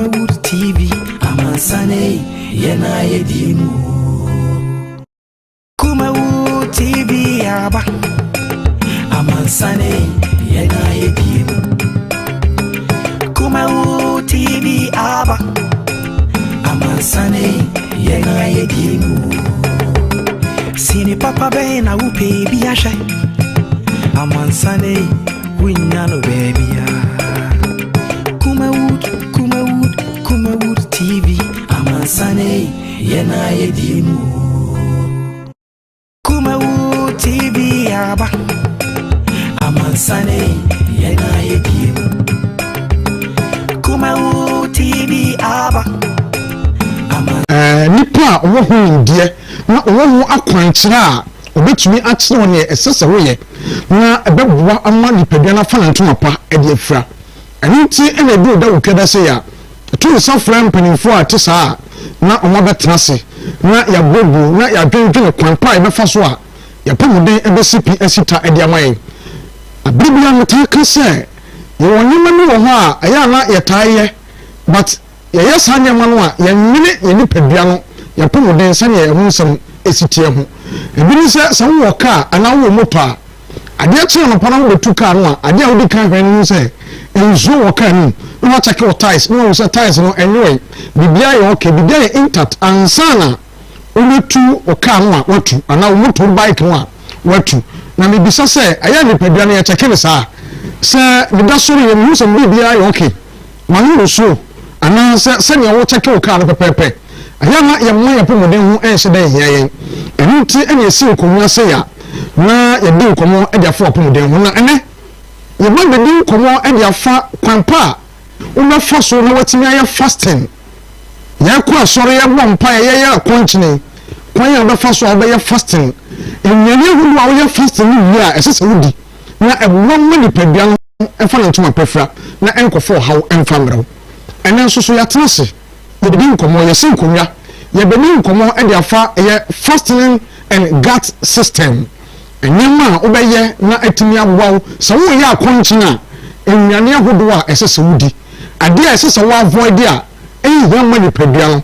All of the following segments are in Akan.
Kumawood TV, amansane yɛna yɛdi mu. Kumawood TV aba, amansane yɛna yɛdi mu. Kumawood TV aba, amansane yɛna yɛdi mu. Sini papa bɛn na wopɛ bi ahwɛ? Amansane wonya no baabia. Kumawood, Kumawood, Kumawood TV, amansane yɛna yɛdi mu. Kumawood TV aba, amansane yɛna yɛdi mu. Kumawood TV aba. Nipa a ɔwɔ ho nimdeɛ na ɔwɔ ho akwankyerɛ a ɔbɛtumi akyerɛ wo neɛ ɛsɛ sɛ woyɛ na ɛbɛboa ama nipadua no afa ne ntoma pa de afira. Ɛno nti ɛna ɛduru da wotwa da sɛ yɛ a ɛto nsa frɛ mpanimfoɔ a ɛte saa a na wɔn abɛtena ase na yɛabuobuo na yɛadwendwene kwan pa a yɛbɛfa so a yɛpɔmuden ɛbɛsi pi asi ta de ama yɛn. Abere biara metaa ka sɛ yɛwɔ nneɛma bi wɔ hɔ a ɛyɛ a na yɛtaa yɛ, but yɛyɛ saa nneɛma no a yɛnwene yɛn nipadua no, yɛpɔmuden sɛnea ɛho nsɛm esi teɛ ho. Ebi ne sɛ, sɛ wowɔ kaa anaa wowɔ moto a, adeɛ kye anɔpa na wobɛtu kaa no a, adeɛ a wodi kan hwɛ no ho sɛ nsuo wɔ kaa no mu, na wakyɛke wɔ tyres na wahu sɛ tyres no ɛnwoe, biribiara yɛ okay, biribiara yɛ intact ansa na wobɛtu wo kaa no a watu anaa wo moto bike no a watu. Na mebisa sɛ, ɛyɛ a nipadua no yɛkyɛke no saa? Sɛ meda sɔre yɛ mehu sɛ biribiara yɛ okay, manom nsuo, anaasɛ sɛnea wokyɛke wo kaa no pɛpɛɛpɛ, ɛyɛ a na yɛmma yɛn pɔmuden ho ɛnhyɛ dɛ nhia yɛn. Ɛno nti ɛna yɛsi nkonnwa sɛ yɛ a na yɛdi nkɔmmɔ de afa w'apɔmuden ho. Na ɛnɛ yɛba bɛdi nkɔmmɔ de afa kwan pa a wobɛfa so na watumi ayɛ fasting. Yɛkɔ asɔre, yɛbɔ mpaeɛ, yɛyɛ akɔnkyene, kwan a wobɛfa so a wobɛyɛ fasting, nnuane ahodoɔ a woyɛ fasting no wie a ɛsɛ sɛ wodi na ɛboa ma nipadua no ɛfa ne ntoma pɛfira na ɛnkɔfa ɔhaw ɛmfa mmerɛw. Ɛnɛ nso so yɛatena ase yɛbɛdi nkɔmmɔ, yɛsi nkonnwa yɛbɛdi nkɔmmɔ de afa ɛyɛ fasting and gut system, nneɛma a wobɛyɛ na atumi aboa wo sɛ woyɛ akɔnkyene a, nnuane ahodoɔ a ɛsɛ sɛ wodi, adeɛ a ɛsɛ sɛ wo avoid a ɛnhia ma nipadua no.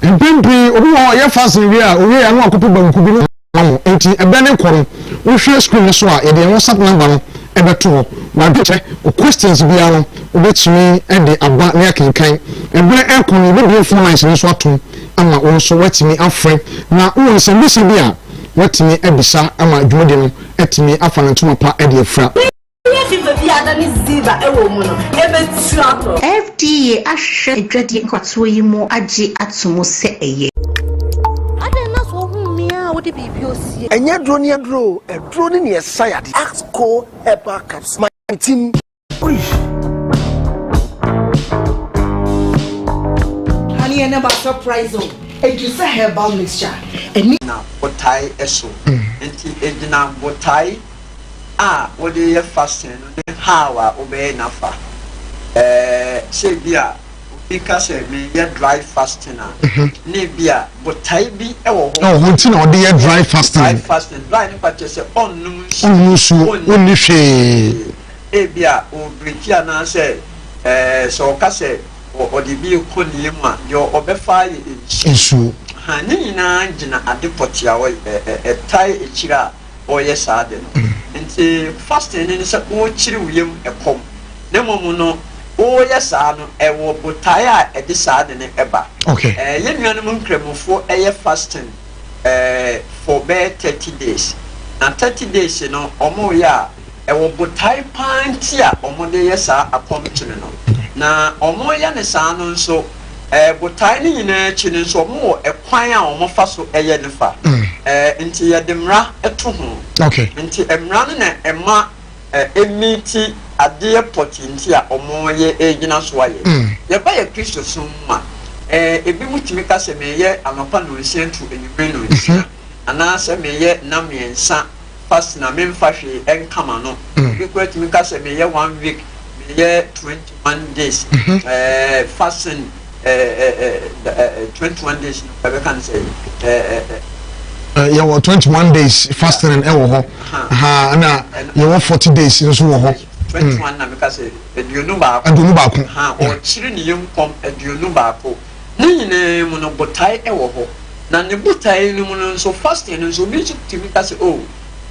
Mpɛn pii obi wɔ hɔ ɔyɛ fasting wie a, owie a na wakɔpɛ banku bi no ma mo. Nti ɛbɛ ne kɔ no, wohwɛ screen no so a, yɛde yɛn WhatsApp number no ɛbɛto hɔ. Wadwekyɛ o, questions biara no wobɛtumi de aba ne akenkan. Ɛberɛ ɛkɔ no, yɛbɛbie phone lines no nso atom ama wo nso woatumi afrɛ na wowɔ nsɛmbisa bi a woatumi abisa ama dwumadi no atumi afa ne ntoma pa de afira. Fever bi a na ne ziva ɛwɔ mu no ɛbɛtu atɔ. FDA ahwehwɛ adwadie nkratoɔ yi mu agye ato mu sɛ ɛyɛ. Adɛn na sɛ wohu mmea a wode biribi osie? Ɛnyɛ duro ne aduro, aduro ne neɛ ɛsa yade. Axco Herbal Capsule my team. Honey, I never surprise o. Edwisa Herbal Mixture. Ɛni. Na botae so nti egyina botae a wode yɛ fasting no ne how a wobɛyɛ nafa. Sɛ bi a obi ka sɛ meyɛ dry fasting a, ne bi a botae bi wɔ hɔ. Ɛwɔ hɔ nti na ɔde yɛ dry fasting. Dry fasting, dry no pa kyerɛ sɛ ɔnnom nsuo. Ɔnnom nsuo, ɔnni hwee. Ebi a ɔbiriki anaasɛ sɛ ɔka sɛ ɔde bi kɔ ne yam a, deɛ ɔbɛfa ayɛ nsuo. Nsuo. Ha ne nyinaa gyina ade pɔte a ɛtae akyire a ɔreyɛ saa de no. Nti fasting no ne sɛ ɔrekyiri wo yam ɛkɔm. Na mmom no, ɔreyɛ saa no, ɛwɔ botae a ɛde saa de no ɛba. Yɛn nuanom nkramofoɔ ɛyɛ fasting for bɛyɛ 30 days. Na 30 days no, wɔreyɛ a, ɛwɔ botae paa nti a wɔde yɛ saa akɔmkyene no. Na wɔreyɛ no saa no nso, botae no nyinaa akyi no nso, wɔwɔ ɛkwan a wɔfa so ɛyɛ ne fa. Nti yɛde mmara to ho. Nti mmara no na ɛma ɛmiti adeɛ pɔte nti a wɔyɛ ɛgyina so ayɛ. Yɛba yɛ Kristo som mu a, ebi mu tumi ka sɛ meyɛ anɔpa 9 to anwummerɛ 9, anaasɛ meyɛ nna 3 fast na memfa hwee ɛnkama no. Ebi koraa tumi ka sɛ meyɛ one week, meyɛ 21 days fasting. 21 days no, ɛbɛka no sɛ Yɛwɔ 21 days fasting ɛwɔ hɔ ha, ɛna yɛwɔ 40 days nso wɔ hɔ. 21 na meka sɛ 21. 21. Ha, ɔkyere ne yam kɔm 21. Ne nyinaa mu no, botae wɔ hɔ. Na ne botae no mu no nso, fasting no nso, obi nso tumi ka sɛ, oh,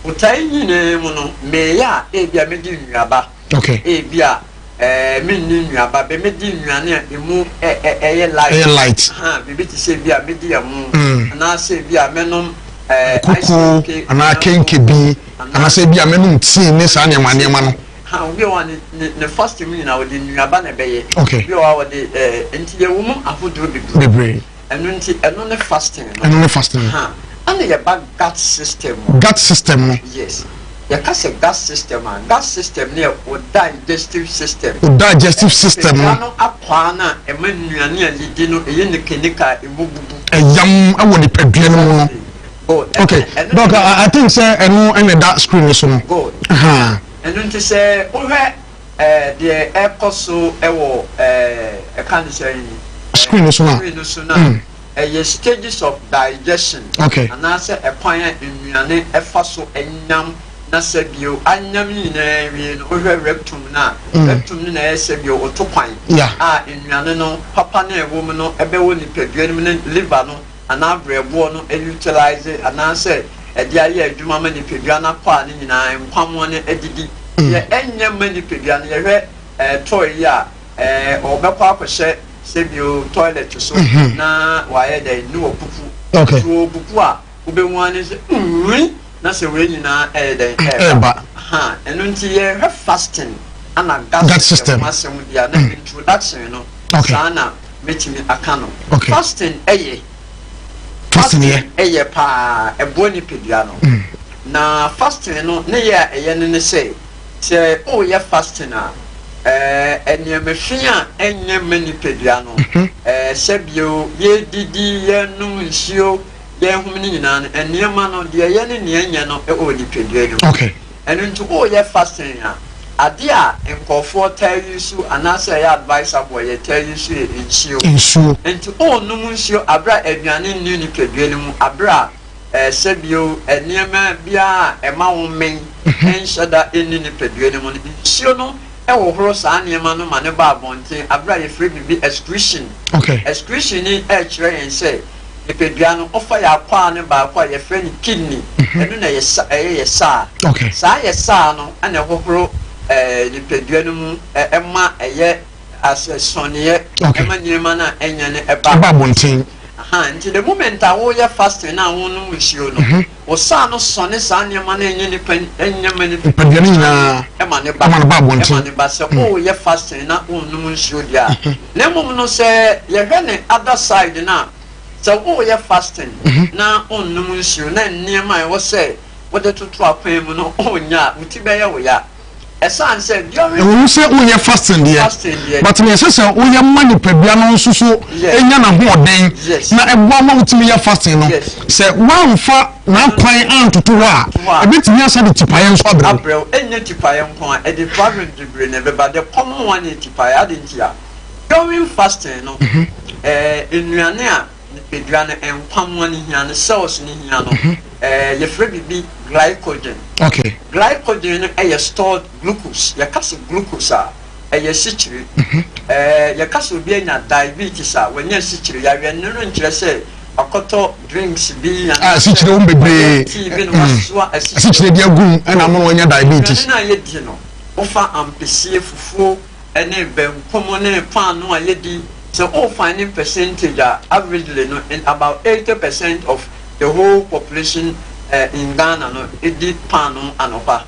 botae nyinaa mu no, meyɛ a, ebia medi nnuaba. Ebia ɛɛ menni nnuaba, bɛ medi nnuane a emu ɛ ɛ ɛyɛ light. Ɛyɛ light. Ha, biribi te sɛ ebia medi ɛmo. Anaasɛ ebia mɛnom ɛɛ ice Koko kenkey anaa kenke bi, anaasɛ ebia mɛnom tea ne saa nneɛma nneɛma no. Ha, obi wɔ hɔ a ne ne ne fasting mu nyinaa ɔde nnuaba na ɛbɛyɛ. Obi wɔ hɔ a ɔde ɛɛ nti yɛwɔ mu ahodoɔ bebree. Bebree. Ɛno nti ɛno ne fasting no. Ɛno ne fasting no. Ha, ɛna yɛba gut system mu. Gut system no. Yes. Yɛka sɛ gut system a, gut system no yɛ wo digestive system. Wo digestive system no. Nipadua no akwaa no a ɛma nnuane a yɛdi no ɛyɛ nikanika a ɛmu bubu. Ɛyam wɔ nipadua no mu no. Exactly. Good. Okay, Doc, I think sɛ ɛno ɛna ɛda screen no so no. Good. Ɛno nti sɛ wohwɛ Ɛɛ deɛ ɛrekɔ so wɔ ɛɛ ɛka ne sɛn yi. Screen no so no a. Screen no so no a. Ɛyɛ stages of digestion. Okay. Anaasɛ ɛkwan a nnuane ɛfa so nyam na sɛbio anyam ne nyinaa wie no wohwɛ rectum no a. Rectum no na ɛyɛ sɛbio oto kwan. Yeah. A nnuane no papa no a ɛwɔ mu no ɛbɛwɔ nipadua no mu ne liver no anaa brɛboɔ no utilise anaasɛ ɛde ayɛ adwuma ma nipadua no akwaa no nyinaa nkwammoa no adidi. Deɛ ɛnyɛ mma nipadua no, yɛhwɛ ɛɛ toy yi a, ɛɛ ɔbɛkɔ akɔhyɛ sɛbio toilet so na wayɛ dɛn ne wapupu. Okay. Nti ɔpupu a, wobɛhu ara ne sɛ mm na sɛ wei nyinaa ɛyɛ dɛn ɛɛba. Ha, ɛno nti yɛhwɛ fasting ana gut system ho asɛm deɛ a, na introduction no saa na mɛtumi aka no. Fasting ɛyɛ. Fasting yɛ. Ɛyɛ paa, ɛboa nipadua no. Na fasting no ne yɛ a ɛyɛ no ne sɛ, sɛ woreyɛ fasting a, ɛɛ nneɛma fi a ɛnyɛ mma nipadua no, ɛɛ sɛbio yɛredidi, yɛrenom nsuo, yɛrehome no nyinaa no, nneɛma no, deɛ ɛyɛ ne nea ɛnyɛ no wɔ nipadua no mu. Ɛno nti woreyɛ fasting a, adeɛ a nkurɔfoɔ taa use anaasɛ ɛyɛ advisable a yɛtaa use yɛ nsuo. Nsuo. Nti worenom nsuo aberɛ a aduane nni nipadua no mu, aberɛ a Sɛ bio, nneɛma biara a ɛma wo men nhyɛ da nni nipadua no mu no, nsuo no hohoro saa nneɛma no ma no ba abɔnten berɛ a yɛfrɛ biribi excretion. Excretion yi kyerɛ yɛn sɛ nipadua no, wofa yɛn akwaa no baako a yɛfrɛ no kidney, ɛno na ɛyɛ yɛn saa. Saa yɛn saa no na ɛhohoro nipadua no mu ma ɛyɛ asɛ sɔneɛ ɛma nneɛma no a ɛnyɛ no ɛba Ɛba abɔnten. Ahaa, nti the moment a woyɛ fasting na wonom nsuo no, wo saa no sɔne saa nneɛma no a ɛnyɛ nipa ɛnyɛ ma nipa Nipadua no nyinaa ɛma ne ba ɛma no ba abɔnten. Ɛma ne ba sɛ woyɛ fasting na wonnom nsuo deɛ a. Na mmom no sɛ yɛhwɛ ne other side no a, sɛ woyɛ fasting na wonnom nsuo na nneɛma a ɛwɔ sɛ wode toto akwan mu no wonnya a, wo ti bɛyɛ wo ya. Ɛsan sɛ during. Ɛwɔ mu sɛ wonyɛ fasting deɛ, but nea ɛsɛ sɛ woyɛ ma nipadua no nso so nya n'ahoɔden na ɛboa ma wotumi yɛ fasting no, sɛ woamfa n'akwan antoto hɔ a, ɛbɛtumi asa de tipaeɛ nso abrɛ wo. Abrɛ wo. Ɛnyɛ tipaeɛ nko ara, ɛde problems bebree na ɛbɛba. The common one yɛ tipaeɛ. Adɛn ntia? During fasting no, ɛɛ nnuane a nipadua no nkwammoa no hia no, cells no hia no, ɛɛ yɛfrɛ biribi glycogen. Okay. Glycogen no yɛ stored glucose. Yɛka sɛ glucose a, ɛyɛ asikyire. Ɛɛ yɛka sɛ obi anya diabetes a, wanya asikyire yareɛ. Ɛno no nkyerɛ sɛ wakɔtɔ drinks bi anaasɛ asikyire wom bebree, wayɛ tea bi na wasoa asikyire. Asikyire de agu mu ɛna ama wanya diabetes. Aduane no a yɛdi no, wofa ampesie, fufuo, ne bankum ne paanoo a yɛdi, sɛ wo find percentage a, averagely no, in about 80% of the whole population in Ghana no di paanoo anɔpa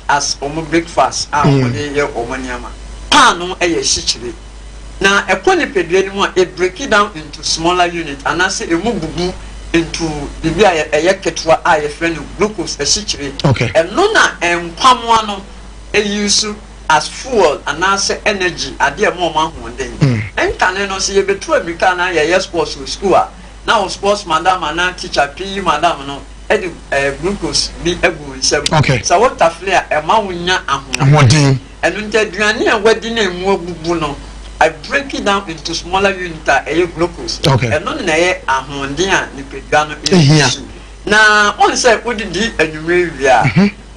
as wɔn breakfast a wɔde yɛ wɔn nneɛma. Paanoo yɛ asikyire, na ɛkɔ nipadua no mu a, it break it down into smaller unit anaasɛ ɛmu bubu into biribi a ɛyɛ ketewa a yɛfrɛ no glucose, asikyire. Ɛno na nkwamoa no use as fuel anaasɛ energy, adeɛ a ɛma wɔn ahoɔden. Nkane no, sɛ yɛbɛtu ammirika anaa yɛyɛ sports wɔ sukuu a, na wo sports madam anaa teacher, PE madam no de glucose bi agu wo nsam. Sɛ wo tafle a, ɛma wo nya ahoɔden. Ɛno nti aduane a wadi na ɛmu abubu no, I break it down into smaller unit a ɛyɛ glucose. Ɛno na ɛyɛ ahoɔden a nipadua no use. Na wohu sɛ wodidi anwummere wie a,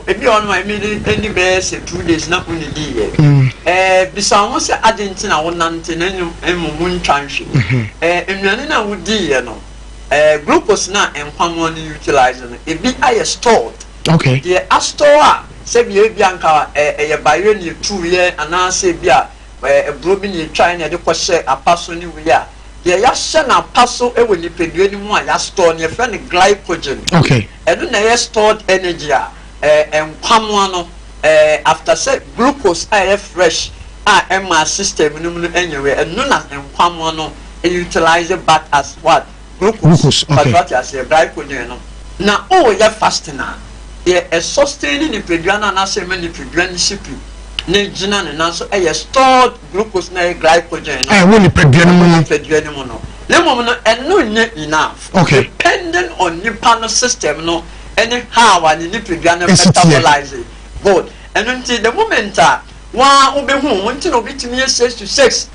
Ebi wɔ hɔnom a emi de ɛnni bɛyɛ sɛ 2 days na wonnidiiɛ. Bisa wo ho sɛ adɛn nti na wonante na mmom wontwa nhwe. Nnuane no a wodiiɛ no, glucose no a nkwammoa no utilise no, ebi ayɛ stored. Deɛ astore a sɛbi ebi a nka ɛyɛ bayerɛ na etuiɛ anaasɛ ebi a aburo bi na etwae na yɛde kɔhyɛ apa so ne wei a, deɛ yɛahyɛ no apa so wɔ nipadua no mu a yɛastore no, yɛfrɛ no glycogen. Ɛno na ɛyɛ stored energy a nkwammoa no after sɛ glucose a ɛyɛ fresh a ɛmaa system no mu no nyɛ wei, ɛno na nkwammoa no utilise back as what? Glucose. Glucose, okay. But wate aseɛ, glycogen no. Na woyɛ fasting a, deɛ ɛsustain nipadua no anaasɛ ɛma nipadua no si pi na egyina ne nan so ɛyɛ stored glucose na ɛyɛ glycogen no. A ɛwɔ nipadua no mu no. Ɛwɔ nipadua no mu no. Na mmom no, ɛno nyɛ enough. Depending on nipa no system no ɛne how a ne nipadua no Esi teɛ. metabolize. Good. Ɛno nti, the moment a waa wobɛhu wo ho nti na obi tumi yɛ 6 to 6,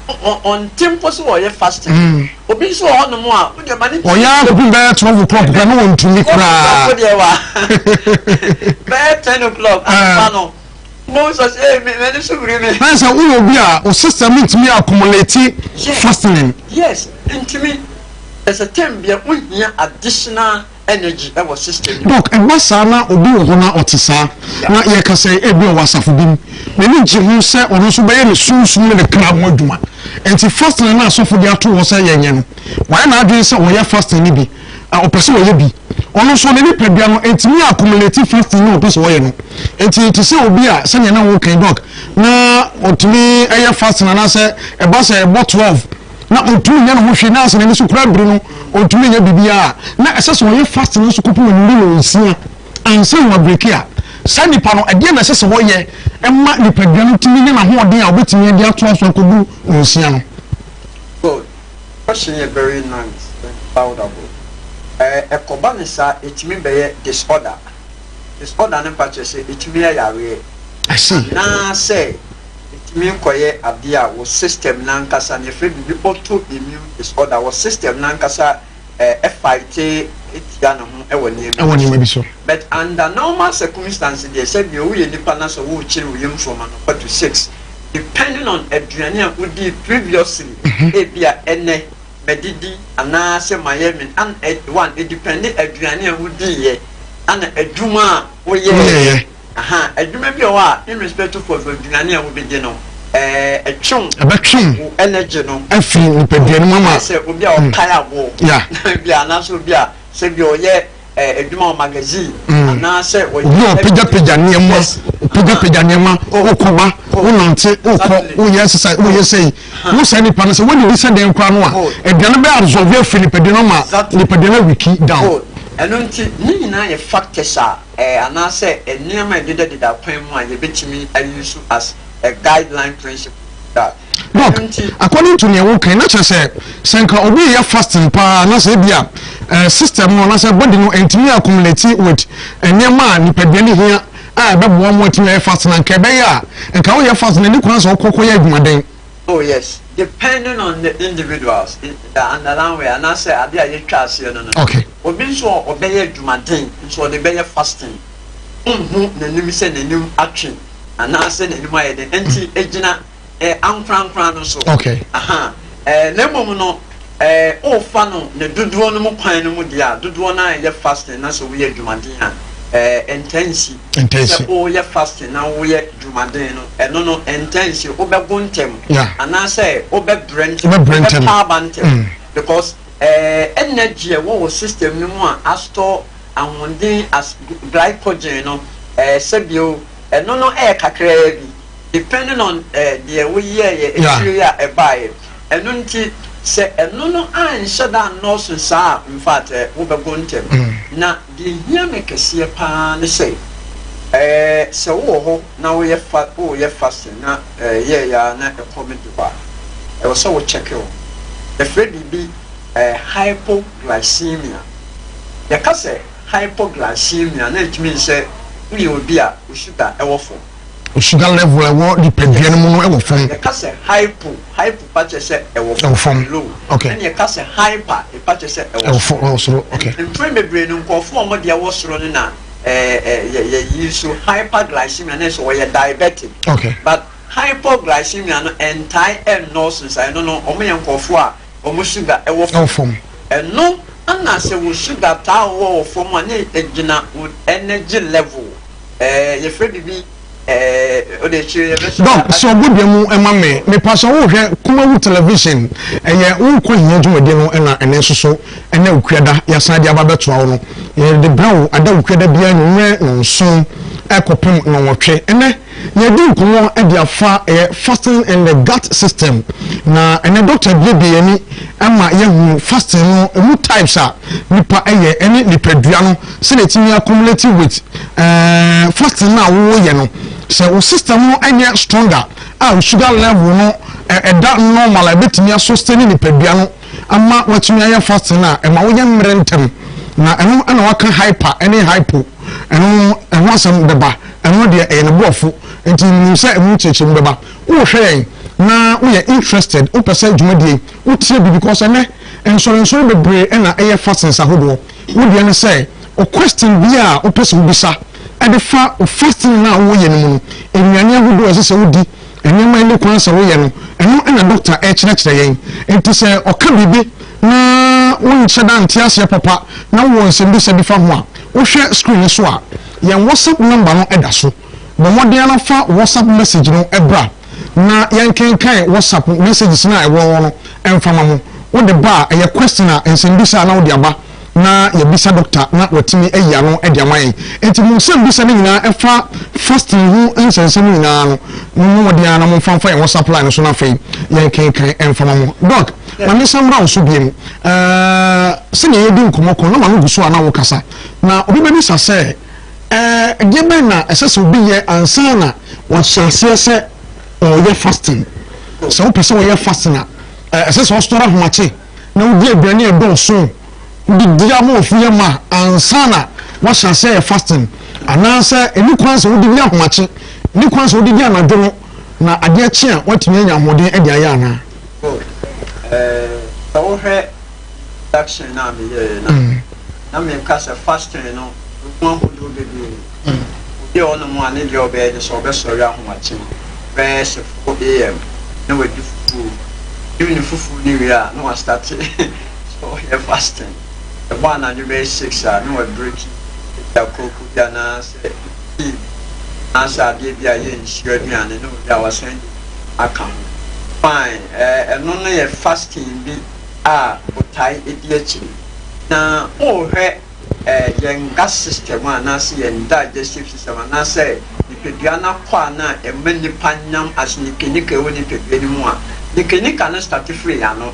ɔnte mpo sɛ ɔyɛ fasting. Obi nso wɔ hɔnom a, wodeɛ ma ne Ɔyɛ akɔpem bɛyɛ 12 o'clock koraa na wɔntumi koraa. 12 o'clock deɛ wa bɛyɛ 10 o'clock anɔpa no, mo sɔ sɛ ee m'ani so biri mi. Na sɛ woyɛ obi a o system ntumi accumulate fasting. Yes, ntumi. Ɛsɛ time bia wohia additional energy ɛwɔ system no mu. Doc, ɛba saa na obi wɔ hɔ na ɔte saa, na yɛka sɛ ebi ɔwɔ asafo bi mu, n'ani gye ho sɛ ɔno nso bɛyɛ ne sunsum ne ne kra ho adwuma. Enti fasting no a asɔfo de ato hɔ sɛ yɛnyɛ no, wayɛ n'adwene sɛ ɔyɛ fasting no bi, ɔpɛ sɛ ɔyɛ bi. Ɔno nso ne nipadua no ntumi accumulate fasting no a ɔpɛ sɛ ɔyɛ no. Enti te sɛ obi a sɛnea na woka yi, Doc, na ɔtumi yɛ fasting anaasɛ ɛba sɛ ɛbɔ 12 na ɔntumi nyɛ ne ho hwee na asɛ n'ani so koraa biri no, ɔntumi nyɛ biribiara a, na ɛsɛ sɛ ɔyɛ fasting no nso kɔpem anwummere nnɔnsia ansa na wabreki a, saa nipa no, ɛdeɛn na ɛsɛ sɛ ɔyɛ ma nipadua no tumi nya n'ahoɔden a ɔbɛtumi de atoa so akɔdu nnɔnsia no? Good question yɛ very nice and laudable. Ɛkɔba no saa ɛtumi bɛyɛ disorder. Disorder no mpa kyerɛ sɛ ɛtumi yɛ yareɛ. I see. Anaasɛ ɛtumi kɔyɛ adeɛ a wo system no ankasa no, yɛfrɛ biribi auto immune disorder, wo system no ankasa fight tia ne ho wɔ nneɛma Ɛwɔ nneɛma bi so. But under normal circumstance deɛ, sɛdeɛ woyɛ nipa na sɛ worekyere wo yam from anɔpa to 6, depending on aduane a wodii previously, ebia ɛnnɛ madidi anaasɛ mayɛ me an one, edepende aduane a wodiiɛ ana adwuma a woyɛeɛ. Woyɛeɛ. Aha, adwuma bi wɔ hɔ a irrespective of aduane a wobɛdi no, ɛtwe wo Ɛbɛtwe wo energy no. afiri nipadua no mu ama. Sɛ obi a ɔpae aboɔ. Bi a anaasɛ obi a sɛ bi ɔyɛ adwuma wɔ magazine anaasɛ ɔyɛ. Obi a ɔpagyapagya nneɛma, ɔpagyapagya nneɛma, wokɔba, wonante, wokɔ, woyɛ exercise, woyɛ sɛyi. Wo saa nipa no sɛ woadidi sɛ dɛn koraa no a, aduane bɛ absorb afiri nipadua no ama nipadua no awiki down. Good. Ɛno nti ne nyinaa yɛ factors a anaasɛ nneɛma a ɛdedadeda kwan mu a yɛbɛtumi a use as a guideline principle that. Doc, Ɛno nti. According to nea woka yi, na kyerɛ sɛ, sɛ nka obi reyɛ fasting paa na sɛ ebia system no anaasɛ body no ntumi accumulate with nneɛma a nipadua no hia a ɛbɛboa mo atumi ayɛ fasting a, nka ɛbɛyɛ a, nka woyɛ fasting a, ɛnni kwan sɛ wokɔ kɔyɛ adwumaden. Oh yes, depending on the individuals, the underlying way anaasɛ adeɛ a yɛtwa aseɛ no no. Obi nso a ɔbɛyɛ adwumaden nso ɔde bɛyɛ fasting, wonhu n'anim sɛ n'anim atwe anaasɛ n'anim ayɛ den, nti egyina ankorankora no so. Aha, na mmom no wofa no ne dodoɔ no mu kwan no mu deɛ a, dodoɔ no ara yɛ fasting na sɛ woyɛ adwumaden a, ɛntaa nsi. Ɛntaa nsi. Sɛ woyɛ fasting na woyɛ dwumaden no, ɛno no ɛntaa nsi. Wobɛgo ntɛm anaasɛ wobɛbrɛ ntɛm, Wobɛbrɛ ntɛm. wobɛpa aba ntɛm because energy a ɛwɔ wo system no mu a astore ahoɔden as glycogen no, sɛbio ɛno no ɛyɛ kakraa bi depending on deɛ woyɛeɛ akyire yi a ɛbaeɛ. Ɛno nti sɛ ɛno no anhyɛ da annɔɔso saa a, in fact wobɛgo ntɛm. Na deɛ ɛhia me kɛseɛ pa ara ne sɛ, sɛ wowɔ hɔ na woyɛ fa woreyɛ fasting na ɛyɛeɛ ara na ɛkɔm de wo a, ɛwɔ sɛ wo check wo ho. Yɛfrɛ biribi hypoglycemia. Yɛka sɛ hypoglycemia na it means sɛ woyɛ obi a wo sugar wɔ fam. Wo sugar level a ɛwɔ nipadua no mu no wɔ fam. Yɛka sɛ hypo, hypo pa kyerɛ sɛ ɛwɔ fam, fam, low. Ɛna yɛka sɛ hyper, epa kyerɛ sɛ ɛwɔ soro. Ɛwɔ soro, okay. Mprɛn bebree no nkurɔfoɔ a wɔn deɛ wɔ soro no na. ɛɛ yɛ yi so hyperglycemia, ne sɛ wɔyɛ diabetic. But hypoglycemia no ɛntae ɛnnɔɔso nsa. Ɛno no, wɔn yɛ nkurɔfoɔ a wɔn sugar ɛwɔ fam. Fam. Ɛno ana sɛ wo sugar taa wɔ fam a, ne egyina wo energy level. Yɛfrɛ bibi o de akyire yɛbɛhyɛ. Doc, sɛ ɔbɔ dua mu ɛma me mepa sɛ wohwɛ Kumawu Television, ɛyɛ wo nkɔ hia dwumadie no, ɛna ɛnɛ nso so ɛnɛ Okuada yɛasan de aba bɛtoa wo no. Yɛde brɛ wo ada Okuada biara nwummerɛ 7 ɛkɔpem 8. Ɛnɛ yɛdi nkɔmmɔ de afa ɛyɛ fasting and the gut system, na ɛnɛ doctor biebie yɛni ɛma yɛhu fasting no emu types a nipa ɛyɛ, ɛne nipadua no sɛdeɛ ɛtumi accumulate with fasting no a wɔyɛ no. Sɛ wo system no ɛnyɛ stronger a, wo sugar level no ɛda normal a, ɛbɛtumi asustain nipadua no ama watumi ayɛ fasting a ɛma woyɛ mmerɛ ntɛm. Na ɛno ɛna waka hyper ɛne hypo, ɛno ɛho asɛm bɛba. Ɛno deɛ ɛyɛ ne borɔfo, nti nim sɛ ɛmu kyerɛkyerɛ mu bɛba. Wohwɛ yɛn na woyɛ interested, wopɛ sɛ dwumadie wotie bi, because ɛnɛ nsɔrensɔre bebree ɛna ɛyɛ fastings ahodoɔ. Wo deɛ no sɛ o question bi a wopɛ sɛ wobisa ɛde fa o fasting no a woyɛ no mu no, nnuane ahodoɔ a ɛsɛ sɛ wodi, nneɛma ɛne kwan sɛ woyɛ no, ɛno ɛna doctor ɛkyerɛkyerɛ yɛn. Nti sɛ ɔka biribi na wonhyɛ da nte aseɛ papa na wowɔ nsɛmbisa bi fa ho a, wohwɛ screen no so a, yɛn WhatsApp number no ɛda so. Bɔ mmɔden ara fa WhatsApp message no ɛbra na yɛnkenkan WhatsApp messages no a ɛwɔ hɔ no ɛmfa ma mo. Wode ba a, ɛyɛ question a, nsɛmbisa a, na wode aba na yɛbisa doctor na watumi ayi ano de ama yɛn. Nti mo nsɛmbisa no nyinaa ɛfa fasting ho nsɛnsɛm nyinaa no, mommɔ mmɔden ara na momfa mfa yɛn WhatsApp line no so na afei yɛnkenkan ɛmfa ma mo. Doc, ma me nsa mmra wo so biem. Sɛnea yɛdi nkɔmmɔ kɔ na ma no gu so a na wokasa, na obi bɛbisa sɛ, ɛdeɛ bɛn na ɛsɛ sɛ obi yɛ ansa na wahyɛ aseɛ sɛ ɔreyɛ fasting? Sɛ wopɛ sɛ wɔyɛ fasting a, ɛsɛ sɛ ɔsɔre ahomakye na wodi aduane a ɛdɔɔso, wodidi ama ofu yɛ ma ansa na wahyɛ aseɛ yɛ fasting, anaasɛ ɛni kwan sɛ wodidi ahomakye, ɛni kwan sɛ wodidi anadwo no na adeɛ kye a watumi anya ahoɔden de ayɛ anaa? Sɛ wohwɛ introduction no a meyɛeɛ no a, na meka sɛ fasting no ɛmu ahodoɔ bebree. Obi a ɔnom a, ne deɛ ɔbɛyɛ ne sɛ ɔbɛsɔre ahomakye bɛyɛ sɛ 4 a.m. na wadi fufuo. Ɔdi ne fufuo no wie a, na wastart sɛ ɔyɛ fasting. Ɛbɔ anadwo bɛyɛ 6 a, na wabreak ebi a kooko bi anaasɛ tea bi anaasɛ adeɛ bi a ɛyɛ nsuo aduane, na owie a wasan di aka ho. Fine, ɛno no yɛ fasting bi a botae di akyire. Na wohwɛ yɛn gut system anaasɛ yɛn digestive system anaasɛ nipadua no akwaa no a ɛma nipa nyam as nikanika ɛwɔ nipadua no mu a, nikanika no start firi yɛn ano.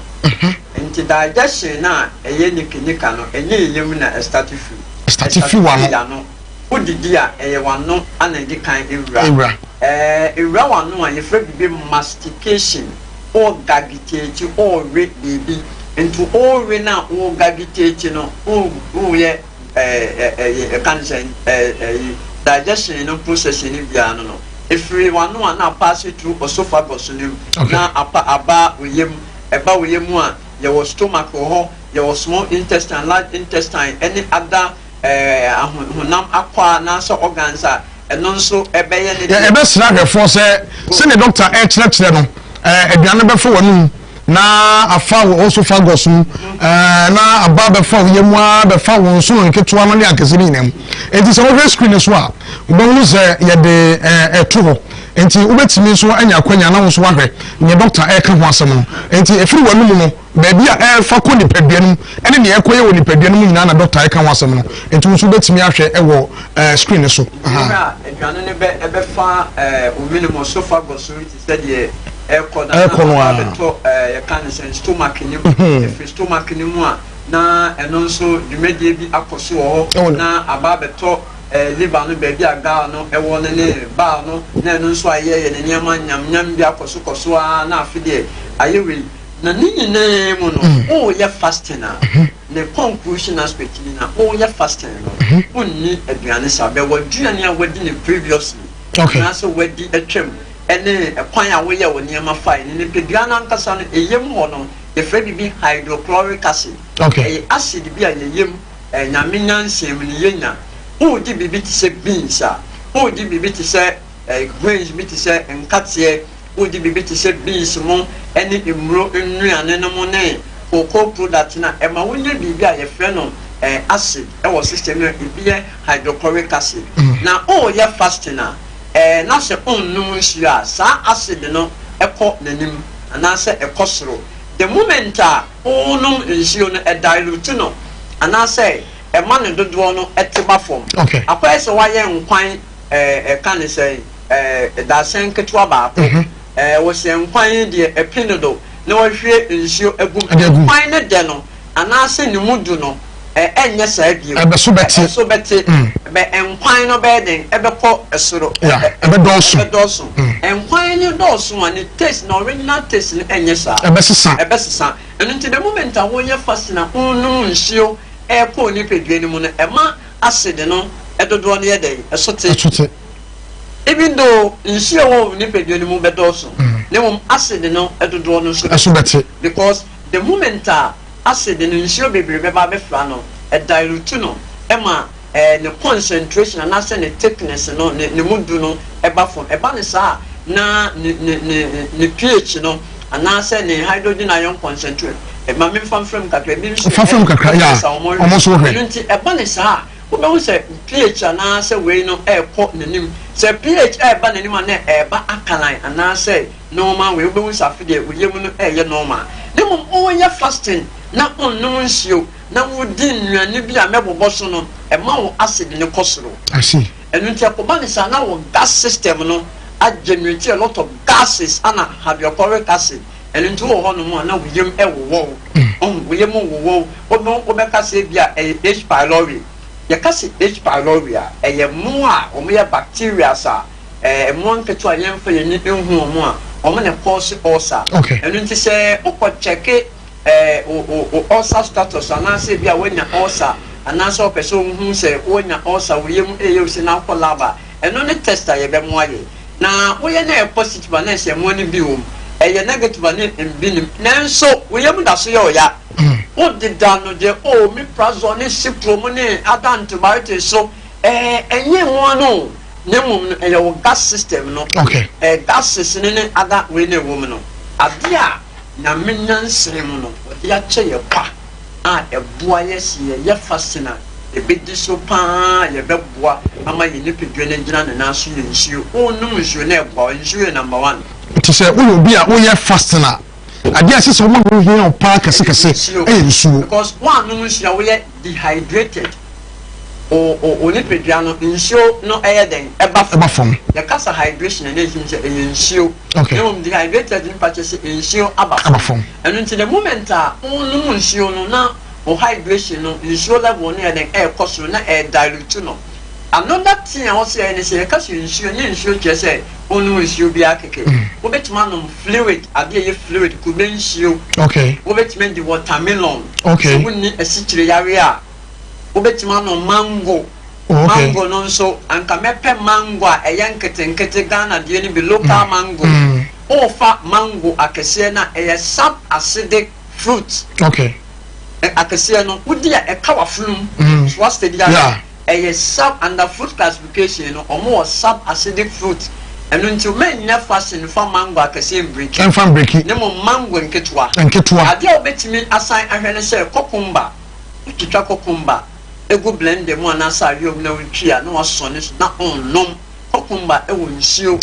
Nti digestion no a ɛyɛ nikanika no, ɛnyɛ yɛn yam na ɛstart firi. Ɛstart firi w'ano. Yɛano. Wodidi a, ɛyɛ w'ano ana ɛdi kan ewura. Ewura w'ano a, yɛfrɛ biribi mastication. Ɔregagitate, ɔrewe biribi. Nti ɔrewe no a ɔregagitate no, ɔreyɛ ɛɛ yɛka no sɛ ɛɛ digestion no processing no biara no, efiri w'ano a na apass through esophagus no mu na apa aba wo yam. Ɛba wo yam a, yɛwɔ stomach wɔ hɔ, yɛwɔ small intestine, large intestine ɛne other honam akwaa anaasɛ organs a ɛno nso ɛbɛyɛ ne deɛ. Yɛbɛsrɛ ahwɛfoɔ sɛ sɛdeɛ dɔkta ɛrekyerɛkyerɛ no, aduane no bɛfa w'anum na afa wo esophagus mu na aba bɛfa wo yam a bɛfa wo nsono nketewa no ne akɛse no nyinaa mu. Enti sɛ wohwɛ screen no so a, wobɛhu sɛ yɛde ɛto hɔ. Enti wobɛtumi nso anya akwanya na wo nso woahwɛ nea dɔkta ɛreka ho asɛm no. Enti ɛfiri w'anum no, baabi a ɛrefa kɔ nipadua no mu ne nea ɛkɔyɛ wɔ nipadua no mu nyinaa na dɔkta ɛka ho asɛm no. Nti wo nso wobɛtumi ahwɛ ɛwɔ screen no so. Berɛ a aduane no bɛ ɛbɛfa wo mene mu, esophagus no te sɛ deɛ ɛrekɔ no, Ɛrekɔ no na ara. abɛtɔ yɛka no sɛ stomach no mu. Ɛfiri stomach no mu a, na ɛno nso dwumadie bi akɔ so wɔ hɔ, na aba abɛtɔ liver no, baabi a gall no ɛwɔ no ne bile no, na ɛno nso ayɛ yɛ ne nneɛma nyamnyam bi akɔ so kɔ so ara, na afe deɛ ayɛ wei. Na ne nyinaa mu no, woyɛ fasting a, ne conclusion aspect ni na woyɛ fasting no, wonni aduane saa bɛ w'aduane a wadi ne previously anaasɛ wadi atwam ɛne ɛkwan a woyɛ wo nneɛma fae ne nipadua no ankasa no ɛyam hɔ no, yɛfrɛ biribi hydrochloric acid. Ɛyɛ acid bi a yɛyam, Nyame nyansa mu no yɛnya. Woredi biribi te sɛ beans a, woredi biribi te sɛ grains bi te sɛ nkateɛ, woredi biribi te sɛ beans mo ne mmuro nnuane no mo ne cocoa product no a, ɛma wonya biribi a yɛfrɛ no acid wɔ system no mu, ebi yɛ hydrochloric acid. Na woreyɛ fasting a, na sɛ wonnom nsuo a, saa acid no kɔ n'anim anaasɛ ɛkɔ soro. The moment a wonom nsuo no, ɛdilute no anaasɛ ɛma ne dodoɔ no te ba fam. Akɔyɛ sɛ woayɛ nkwan ɛka ne sɛn, dadesɛn ketewa baako. Wosɛ nkwan yi deɛ ɛpi dodo na wahwie nsuo agu mu. Nkwan no dɛ no anaasɛ ne mu du no ɛnyɛ saa bio. Ɛso bɛte. Ɛso bɛte. Bɛ nkwan no bɛyɛ den ɛbɛkɔ soro. Ɛbɛdɔɔso. Ɛbɛdɔɔso. Nkwan no dɔɔso a ne taste na original taste no ɛnyɛ saa. Ɛbɛsesa. Ɛbɛsesa. Ɛno nti the moment a woyɛ fasting a wonom nsuo ɛrekɔ wo nipadua no mu no ɛma acid no dodoɔ no yɛ dɛn? Ɛso te. Ɛso te. Even though nsuo a ɛwɔ wo nipadua no mu bɛdɔɔso na mmom acid no dodoɔ no nso ɛso bɛte. Because the moment a acid no nsuo bebree bɛba abɛfra no, ɛdilute no ma ne concentration anaasɛ ne thickness no, ne ne mu du no ba fam. Ɛba no saa a, na ne ne ne ne pH no anaasɛ ne hydrogen ion concentration, ma memfa mfra mu kakra, ebi nso Fa mfra mu kakra, yeah, wɔn wɔn nso hwɛ. Ɛno nti ɛba no saa a, wobɛhu sɛ pH anaasɛ wei no ɛrekɔ n'anim. Sɛ pH ɛreba n'anim a na ɛreba alkaline anaasɛ normal wei, wobɛhu sɛ afe deɛ wo yam no ɛreyɛ normal. Na mmom woreyɛ fasting na wonnom nsuo na wodi nnuane bi a mɛbobɔ so no, ɛma wo acid no kɔ soro. I see. Ɛno nti ɛkɔba no saa na wo gas system no a generate a lot of gases ana hydrochloric acid. Ɛno nti wowɔ hɔnom a na wo yam wowɔ wo. Wohu, wo yam wowɔ wo. Wobɛhu, wobɛka sɛ ebia ɛyɛ H. pylori. Yɛka sɛ H. pylori a, ɛyɛ mmoa a wɔyɛ bacterias a, ɛɛ, mmoa nketewa a yɛmfa yɛn ani nhu wɔn a, wɔn na ɛcause ulcer. Okay. Ɛno nti sɛ wokɔ kyɛke ɛɛ, wo, wo, wo ulcer status anaasɛ ebia woanya ulcer anaasɛ wopɛ sɛ wohu sɛ woanya ulcer, wo yam reyɛ wo sei na wokɔ lab a, ɛno ne test a yɛbɛmoa yɛ. Na woyɛ na ɛyɛ positive a na ɛsɛ mmoa no bi wɔ mu, ɛyɛ negative a na mbi nnim. Nanso wo yam da so yɛ wo ya. Wodeda no deɛ oh omeprazole ne cipro mu ne other antibiotics so, ɛɛ ɛnyɛ mmoa no o, na mmom no ɛyɛ wo gut system no. Okay. Ɛɛ gases no ne other wei na ɛwɔ mu no. Adeɛ a Nyame nyansa mu no ɔde akyɛ yɛ kwa a ɛboa yɛ sɛ yɛyɛ fasting a ɛbɛdi so pa ara a yɛbɛboa ama yɛn nipadua no agyina ne nan so yɛ nsuo. Wonom nsuo na ɛboa wo. Nsuo yɛ number one. Nti sɛ woyɛ obi a woyɛ fasting a, adeɛ a ɛsɛ sɛ woma ho hia wo pa ara kɛsekɛse yɛ nsuo. Because woannom nsuo a woyɛ dehydrated. Wo wo wo nipadua no nsuo no yɛ dɛn? Ɛba fam. Ɛba fam. Yɛka sɛ hydration a na ɛkyerɛ sɛ ɛyɛ nsuo. Okay. Na mmom dehydrated no pa kyerɛ sɛ nsuo aba fam. Aba fam. Ɛno nti the moment a wonom nsuo no na wo hydration no, nsuo level no yɛ dɛn? Ɛrekɔ soro na ɛredilute no. Another thing a ɛwɔ sɛ yɛyɛ ne sɛ yɛka sɛ nsuo, ɛnyɛ nsuo kyerɛ sɛ wonom nsuo biara kɛkɛ. Wobɛtumi anom fluid, adeɛ a ɛyɛ fluid, kube nsuo. Okay. Wobɛtumi adi watermelon. Okay. Sɛ wonni asikyire yareɛ a, wobɛtumi anom mango. Oh, okay. Mango no nso, anka mɛpɛ mango a ɛyɛ nketenkete, Ghana deɛ no bi, local mango. Wofa mango akɛseɛ no a, ɛyɛ sub acidic fruit. Okay. Akɛseɛ no, wodi a ɛka w'afonom. So woasɛ di ara? Yeah. Ɛyɛ sub, under fruit classification no, wɔn wɔ sub acidic fruit. Ɛno nti, mɛnyɛ fasting mfa mango akɛseɛ mbreki. Ɛmfa mbreki. Na mmom mango nketewa. Nketewa. Adeɛ a wobɛtumi asan ahwɛ ne sɛ, cucumber. Wotwitwa kɔkɔmba gu blender mu anaasɛ awewa mu na wotwi a, na wɔasɔ ne so na ɔnnom. Kɔkɔmba wɔ nsuo.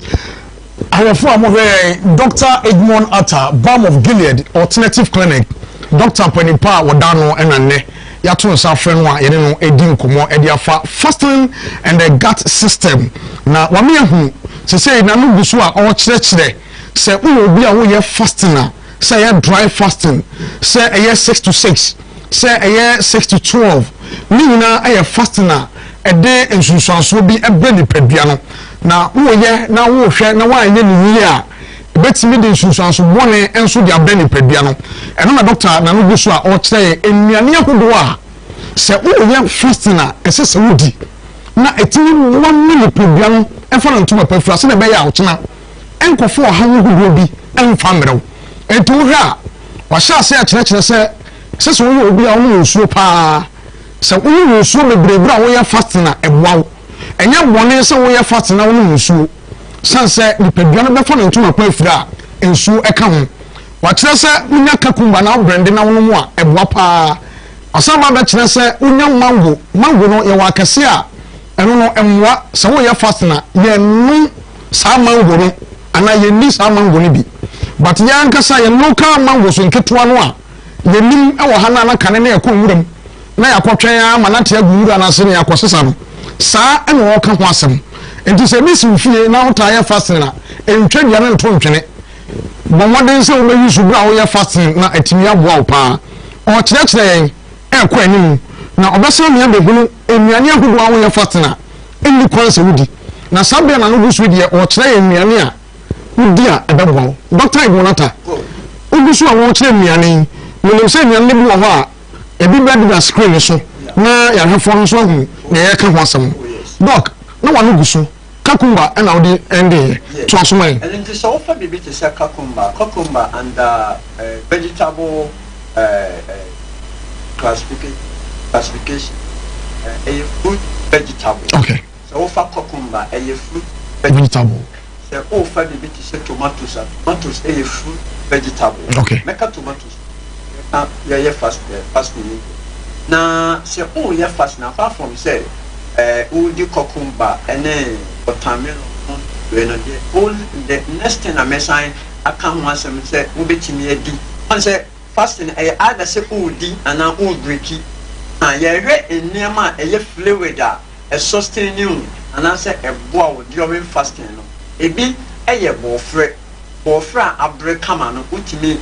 Ahwɛfo a mohwɛ yɛn, Dɔkta Edmond Arthur, Balm of Gilead Alternative Clinic dɔkta panin pa a wɔda ano na nnɛ yɛato nsa afrɛ no a yɛne no redi nkɔmmɔ de afa Fasting and the Gut System. Na wama yɛahu sesei n'ano gu so a ɔrekyerɛkyerɛ sɛ woyɛ obi a woyɛ fasting a, sɛ ɛyɛ dry fasting, sɛ ɛyɛ 6 to 6, sɛ ɛyɛ 6 to 12, ne nyinaa yɛ fasting a ɛde nsunsuansoɔ bi brɛ nipadua no. Na woyɛ na wohwɛ na woanyɛ no yie a, ɛbɛtumi de nsunsuanso bɔne nso de abrɛ nipadua no. Ɛno na dɔkta Nano gu so a ɔrekyerɛ yɛn nnuane ahodoɔ a sɛ woyɛ fasting a ɛsɛ sɛ wodi na ɛtumi boa ma nipadua no fa no ntoma pa fira sɛdeɛ ɛbɛyɛ a ɔkyena nkɔfa ɔhaw ahodoɔ bi mfa mmerɛ wo. Enti wohwɛ a, wahyɛ aseɛ akyerɛkyerɛ sɛ ɛsɛ sɛ woyɛ obi a wonom nsuo pa ara. Sɛ wonom nsuo bebree berɛ a woyɛ fasting a, ɛboa wo. Ɛnyɛ bɔne sɛ woyɛ fasting na wonom nsuo, sane sɛ nipadua no bɛfa ne ntoma pa afiri a nsuo ka ho. Wɔakyerɛ sɛ wonya kakumba na wobrɛnde na wonom a, ɛboa pa ara. Wɔasan ba abɛkyerɛ sɛ wonya mango, mango no yɛwɔ akɛseɛ a ɛno no ɛmmoa, sɛ woyɛ fasting a yɛnnom saa mango no anaa yɛnni saa mango no bi. But yɛn ankasa yɛn local mangoes nketewa no a yɛnim wɔ ha no a na kane na yɛkɔ nwuram na yɛakɔtwɛn ara ma no ate agu nwura no ase na yɛakɔsesa no, saa na wɔreka ho asɛm. Nti sɛ ebi si wo fie na wotaa yɛ fasting a, ntwa dua no nto ntwene. Bɔ mmɔden sɛ wobɛyi so berɛ a woyɛ fasting na atumi aboa wo paa. Ɔrekyerɛkyerɛ yɛn ɛrekɔ anim na ɔbɛsan ama yɛabɛhunu nnuane ahodoɔ a woyɛ fasting a ɛnni kwan sɛ wodi. Na saa berɛ a n'ano gu so yi deɛ ɔrekyerɛ yɛn nnuane a wodi a ɛbɛboa wo. Dɔkta Igbonata, wogu so a worekyerɛ nnuane yi, menim sɛ nnuane no bi wɔ hɔ a ebi bɛdeda screen no so na yɛn ahwɛfoɔ no nso ahu nea yɛreka ho asɛm no. Dɔk, na w'ano gu so. Kakumba na wode ɛndeeɛ. Toa so ma yɛn. Ɛno nti sɛ wofa biribi te sɛ kakumba, cucumber under vegetable classification, ɛyɛ fruit vegetable. Okay. Sɛ wofa cucumber, ɛyɛ fruit vegetable. Sɛ wofa biribi te sɛ tomatoes a, tomatoes yɛ fruit vegetable. Okay. Mɛka tomatoes na yɛyɛ fast fasting yi. Na sɛ woreyɛ fasting apart from sɛ woredi cucumber ne watermelon no wei no deɛ wo the next thing a mɛsan aka ho asɛm sɛ wobɛtumi adi. Wohu sɛ fasting ɛyɛ either sɛ woredi anaa worebreki. Na yɛhwɛ nneɛma a ɛyɛ fluid a ɛsustaini wo anaasɛ ɛboa wo during fasting no, ebi yɛ bɔɔfrɛ. Bɔɔfrɛ a abere kama no wotumi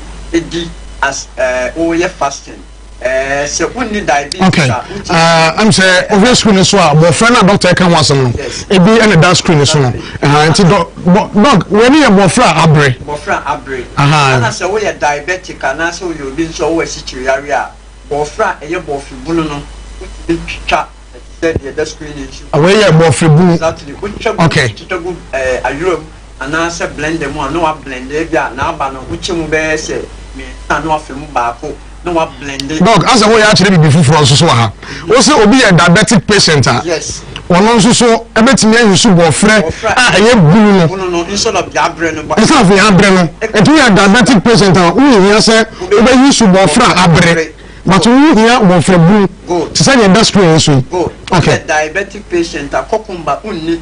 di as woreyɛ fasting. Sɛ wonni diabetes Okay. a wotumi. Ɛm sɛ wohwɛ screen no so a bɔɔfrɛ no a doctor ɛka ho asɛm no ebi ɛna ɛda screen no so no. Nti dɔ bɔ dɔk wei ne yɛ bɔɔfrɛ a abere. Bɔɔfrɛ a abere. Ɛna sɛ woyɛ diabetic anaasɛ woyɛ obi nso a wowɔ asikyire yareɛ a, bɔɔfrɛ a ɛyɛ bɔɔfre bunu no wotumi twitwa. Ɛte sɛ deɛ ɛda screen yi so. Wei yɛ bɔfre bunu. Exactly. Wotwa gu Okay. twitwa gu ɛɛ ayerɛ mu anaasɛ blender mu a na wablende ebi a n'aba no wokyɛ mu bɛyɛ sɛ mmiɛnsa a na wafa mu baako na wablende. Doc, asɛ woyɛ akyerɛ biribi foforɔ nso so wɔ ha. Wo se obi yɛ diabetic patient a, Yes. ɔno nso so ɛbɛtumi ayi so bɔfrɛ Bɔfrɛ a ɛyɛ bunu no. Bunu no instead of deɛ abrɛ no. Instead of deɛ abrɛ no. Nti woyɛ diabetic patient a, wonhia sɛ wobɛyi so bɔfrɛ a abrɛ. But wo hia bɔfrɛ bunu te sɛ deɛ ɛda screen yi so yi. Good. Okay. Woyɛ diabetic patient a, cucumber wonni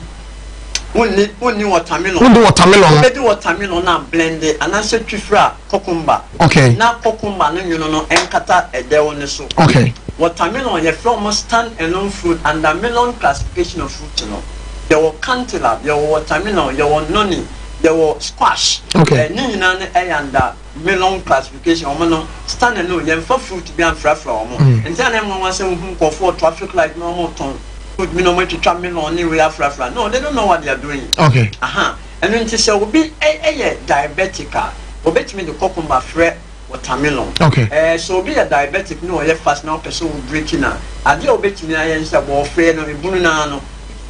wonni wonni watermelon. Wonni watermelon no. Wobɛdi watermelon no a blende anaasɛ twi fra cucumber. Okay. Na cucumber no nwono no nkata ɛdɛw no so. Okay. Watermelon yɛfrɛ wɔn stand alone fruit under melon classification of fruit no. Yɛwɔ cantaloupe, yɛwɔ watermelon, yɛwɔ noni, yɛwɔ squash. Okay. Ne nyinaa no ɛyɛ under melon classification wɔn no stand alone yɛnfa fruit bi anfrafra wɔn nti a na ɛnwanwa sɛ wohu nkurɔfoɔ wɔ traffic light na wɔn retɔn fruit bi na wɔn atwitwa melon ne wei afrafra no they don't know what they are doing okay aha ɛno nti sɛ obi ɛyɛ diabetic a obetumi de cucumber frɛ watermelon okay ɛɛ sɛ obi yɛ diabetic na ɔyɛ fast na ɔpɛ sɛ wo break na adeɛ a obetumi ayɛ nsɛ wɔfrɛ no ebunu naa no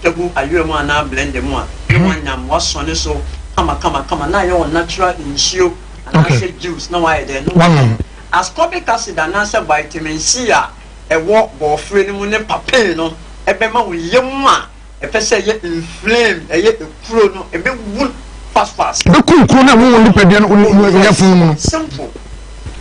gu ayerɛ mu anaa blender mu a na wanyam wasɔne so kama kama kama na ayɛ wɔ natural nsuo anaasɛ juice na wayɛ dɛn na wanom. Ascorbic acid anaasɛ vitamin C a ɛwɔ bɔɔfrɛ no mu ne papain no ɛbɛma wo yam a ɛpɛ sɛ ɛyɛ inflame ɛyɛ ekuro no ɛbɛwu fast fast. Ɛbɛku nkuro no a ɛwɔ wo nipadua no wo yafunu mu no. Simple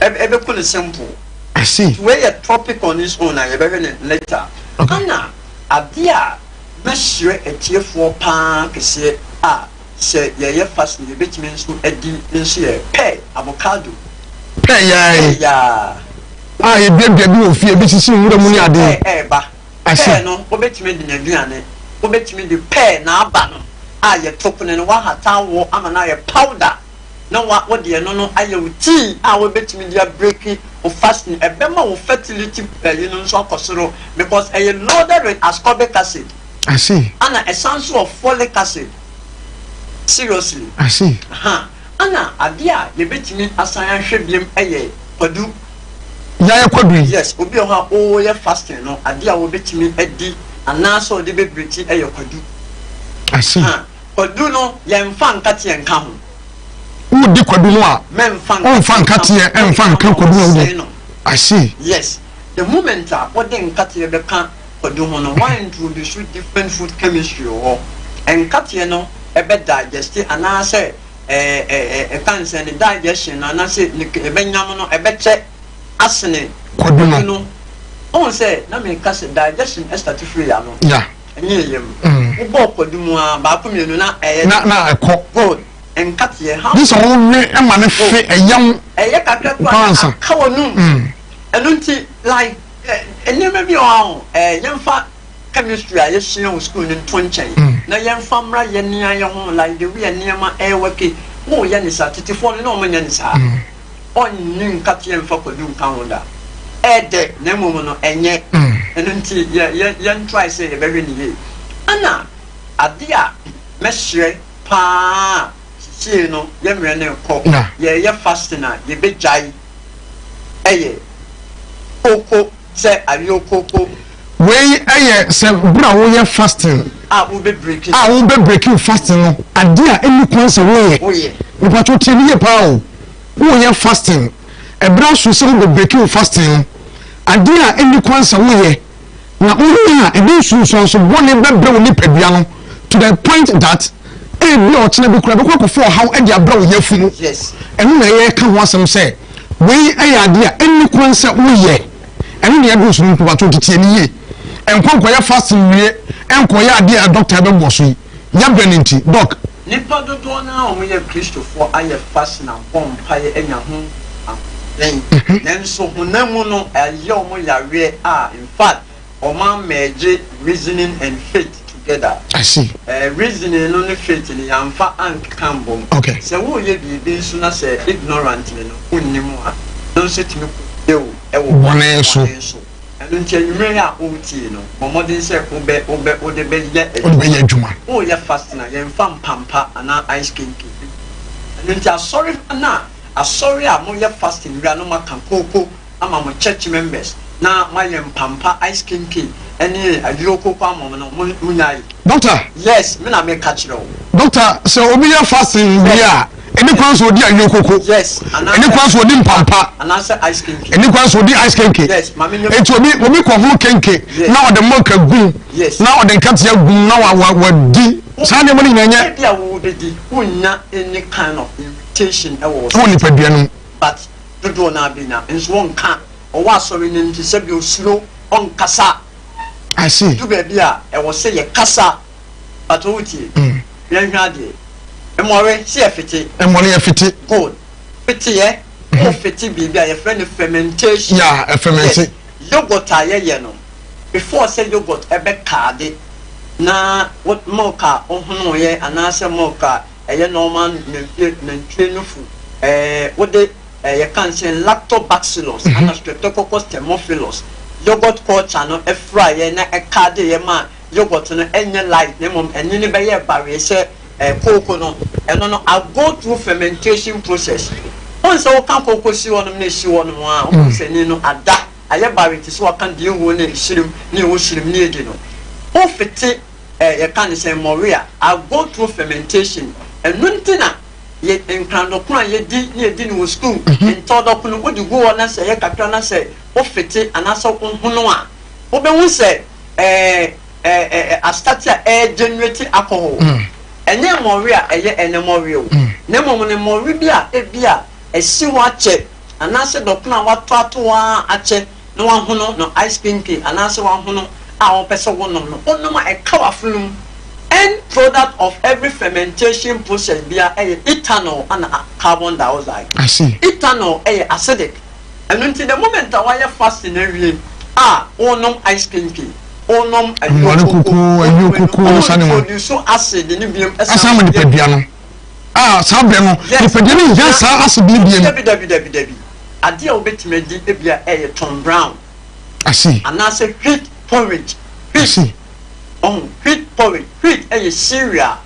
ɛbɛku no simple. I see. Wei yɛ topic on its own a yɛbɛhwɛ no later. Ana Adeɛ a mɛsrɛ atiefoɔ pa ara kɛseɛ a sɛ yɛyɛ fasting yɛbɛtumi nso adi nso yɛ pear, avocado. Pear yaa yi. Pear yaa. A yɛduadua bi wɔ fie, ebi sisi nwura mu ne Sɛ adeɛ. pear ɛreba. I see. Pear no wobɛtumi de n'aduane, wobɛtumi de pear n'aba no a yɛto pono no woahata awɔ ama no ayɛ powder. na wa wode ɛno no ayɛ wo tea a wobɛtumi de abreki wo fasting, ɛbɛma wo fertility ayi no nso akɔ soro because ɛyɛ loaded with ascorbic acid. I see. Ana ɛsan nso wɔ folic acid. Seriously. I see. Aha. Ana adeɛ a yɛbɛtumi asan ahwɛ biom ɛyɛ kwadu. Yayɛ kwadu yi. Yes, obi wɔ hɔ a ɔreyɛ fasting no, adeɛ a wɔbɛtumi adi anaasɛ ɔde bɛbreki ɛyɛ kwadu. I see. Ha. Kwadu no, yɛmfa nkateɛ nka ho. Wodi kwadu no a, Mɛmfa womfa nkateɛ mfa nka kwadu no ho. Sɛe no. I see. Yes. The moment a wode nkateɛ bɛka kwadu ho no, woaintroduce different food chemistry wɔ hɔ. Nkateɛ no bɛ digeste anaasɛ ɛɛ ɛka ne sɛ ne digestion no anaasɛ ne ɛbɛnyam no ɛbɛkyɛ asene Kwadu no. no. Wohu sɛ na meka sɛ digestion start firi ano. Ɛnyɛ yam. Wobɔɔ kwadu mu ara baako mmienu na ɛyɛ Na ɛkɔ. Good. Nkateɛ how Gye sɛ wowe ma no fe ɛyam ɛyɛ kakra koraa paa na ansa. aka w'anum. Ɛno nti like nneɛma bi wɔ hɔ a yɛmfa chemistry a yɛsua wɔ school no nto nkyɛn na yɛmfa mmra yɛn nea yɛ ho, like the way a nneɛma ɛɛwɔke. Woyɛ ne saa, tetefoɔ no na wɔnyɛ ne saa. Ɔnni nkateɛ mfa kwadu nka ho da. Ɛɛdɛ na mmom no ɛnyɛ. Ɛno nti yɛ yɛ yɛn try sɛ yɛbɛhwɛ ne yie. Ɛna ade a mɛsrɛ paa sesie no yɛ mmerɛ no rekɔ, yɛreyɛ fasting a yɛbɛgyae ɛyɛ koko sɛ ayoo koko. Wei ɛyɛ sɛ berɛ a woyɛ fasting a wobɛ breaki a wobɛ breaki wo fasting no, adeɛ a ɛnni kwan sɛ woyɛ. Woyɛ. Mepatwo tie me yie paa o, woyɛ fasting, ɛberɛ aso sɛ wobɛ breaki wo fasting no, adeɛ a ɛnni kwan sɛ woyɛ na woyɛ a ɛde nsunsuanso bɔne bɛbrɛ wo nipadua no to the point that ebia ɔkyena bi koraa ɛbɛkɔ akɔfa ɔhaw de abrɛ wo yafunu. Ɛno na yɛreka ho asɛm sɛ wei yɛ adeɛ a ɛnni kwan sɛ woyɛ. Ɛno na yɛduru so no mpo nti tie no yie. Nkɔ nkɔyɛ fasting nwie, nkɔyɛ adeɛ a dɔkta bɛbɔ so yi. Yɛbrɛ no nti, dɔk. Nnipa dodoɔ no ara a wɔyɛ Kristofoɔ ayɛ fasting abɔ mpaeɛ anya ho ahoɔden, nanso honam mu no ɛyɛ wɔn yareɛ a in fact wɔn ammɛɛgye reasoning and faith together. I see. Reasoning no ne faith no yɛamfa ankeka ambom. Okay. Sɛ woreyɛ biribi nso na sɛ ignorantly no wonnim a, ɛno nso tumi kɔ wo wɔ Bɔne so. bɔne so. Ɛno nti anwummerɛ yi a woretie no, bɔ mmɔden sɛ wobɛ wobɛ wode bɛyɛ Wode bɛyɛ adwuma. Woreyɛ fasting a, yɛmfa mpampa anaa ice kenke. Ɛno nti asɔre no a asɔre a moyɛ fasting wie a na moaka kooko ama mo church members na moayɛ mpampa, ice kenke ne ayuro kooko ama wɔn no, mo monyae. Doctor. Yes, me na meka kyerɛ wo. Doctor, sɛ obi yɛ fasting wie a, ɛni kwan sɛ odi ayuro koko. Yes, Ɛni kwan sɛ odi mpampa. Anaasɛ ice kenke. Ɛni kwan sɛ odi ice kenke. Yes, maame nyɛ. Eti obi obi kɔ ho kenke na ɔde milk agum. Yes. Na ɔde nkateɛ agum na wa wa wadi. Saa nneɛma no nyinaa nyɛ. Ebi a wobɛdi, wonnya any kind of irritation ɛwɔ wo Wɔ nipadua no mu. But dodoɔ no ara bɛnya, nso ɔnka. Ɔwɔ asɔre no nti sɛbi osuro, ɔnkasa. I see. Du baabi a ɛwɔ sɛ yɛkasa. But wotie, yɛnhwɛ adeɛ. Mmɔre, sɛ yɛfete. Mmɔre yɛfete. Good. Feteɛ, wofete biribi a yɛfrɛ no fermentation. Yeah, ɛfermente. Yes. Yogurt a yɛyɛ no, before sɛ yogurt ɛbɛkaade na wo milk a wohonoeɛ anaasɛ milk a ɛyɛ normal nantwie nantwie nufu, ɛɛ wode ɛɛ yɛka no sɛ lactobacillus ana streptococcus thermophilus yogurt culture no fraeɛ na ɛkaadeeɛ maa yogurt no ɛnyɛ light na mmom ɛne no bɛyɛɛ bawee sɛ ɛɛ kooko no, ɛno no a go through fermentation process. Wohu sɛ woka kooko si hɔnom na ɛsi hɔnom a, wohu sɛ ɛni no ada, ayɛ bawee te sɛ waka deɛ ɛwuo ne esirim ne ɛwɔ sirim ne ɛdi no. Wofete ɛɛ yɛka no sɛ mmɔwe a, a go through fermentation. Ɛno nti na yɛ nkrandɔkono a yɛdi ne yɛdi no wɔ sukuu, ntɔɔdɔkono, wode gu hɔ na sɛ ɛyɛ kakra na sɛ wofete anaasɛ wohono a, wobɛhu sɛ ɛɛ ɛɛ astate a ɛregenerate alcohol. Ɛnyɛ mmɔwe a ɛyɛ ɛnɛ mmɔwe o, na mmom no mmɔwe bi a ebi a ɛsi hɔ akyɛ anaasɛ dɔkono a wɔatɔ ato hɔ ara akyɛ na wɔahono no ice kenkey anaasɛ wɔahono a wɔpɛ sɛ wonom no, wonom a ɛka w'afono mu. End product of every fermentation process biara yɛ ethanol ɛna carbon dioxide. I see. Ethanol yɛ acidic. Ɛno nti the moment a woayɛ fasting awie a wonom ice kenkey, wonom Mmɔre ayuo koko, koko, ayuo wonom koko, ɛno, saa nneɛma no. produce acid no biom Asan san ma ma nipadua no. A saa berɛ no, Yes. nipadua no nhia saa acid no biom. Dabi dabi dabi dabi. Adeɛ a wobɛtumi adi ebia ɛyɛ Tom Brown. I see. Anaasɛ wheat porridge. I Wheat. see. Ɔho, wheat porridge. Wheat yɛ cereal.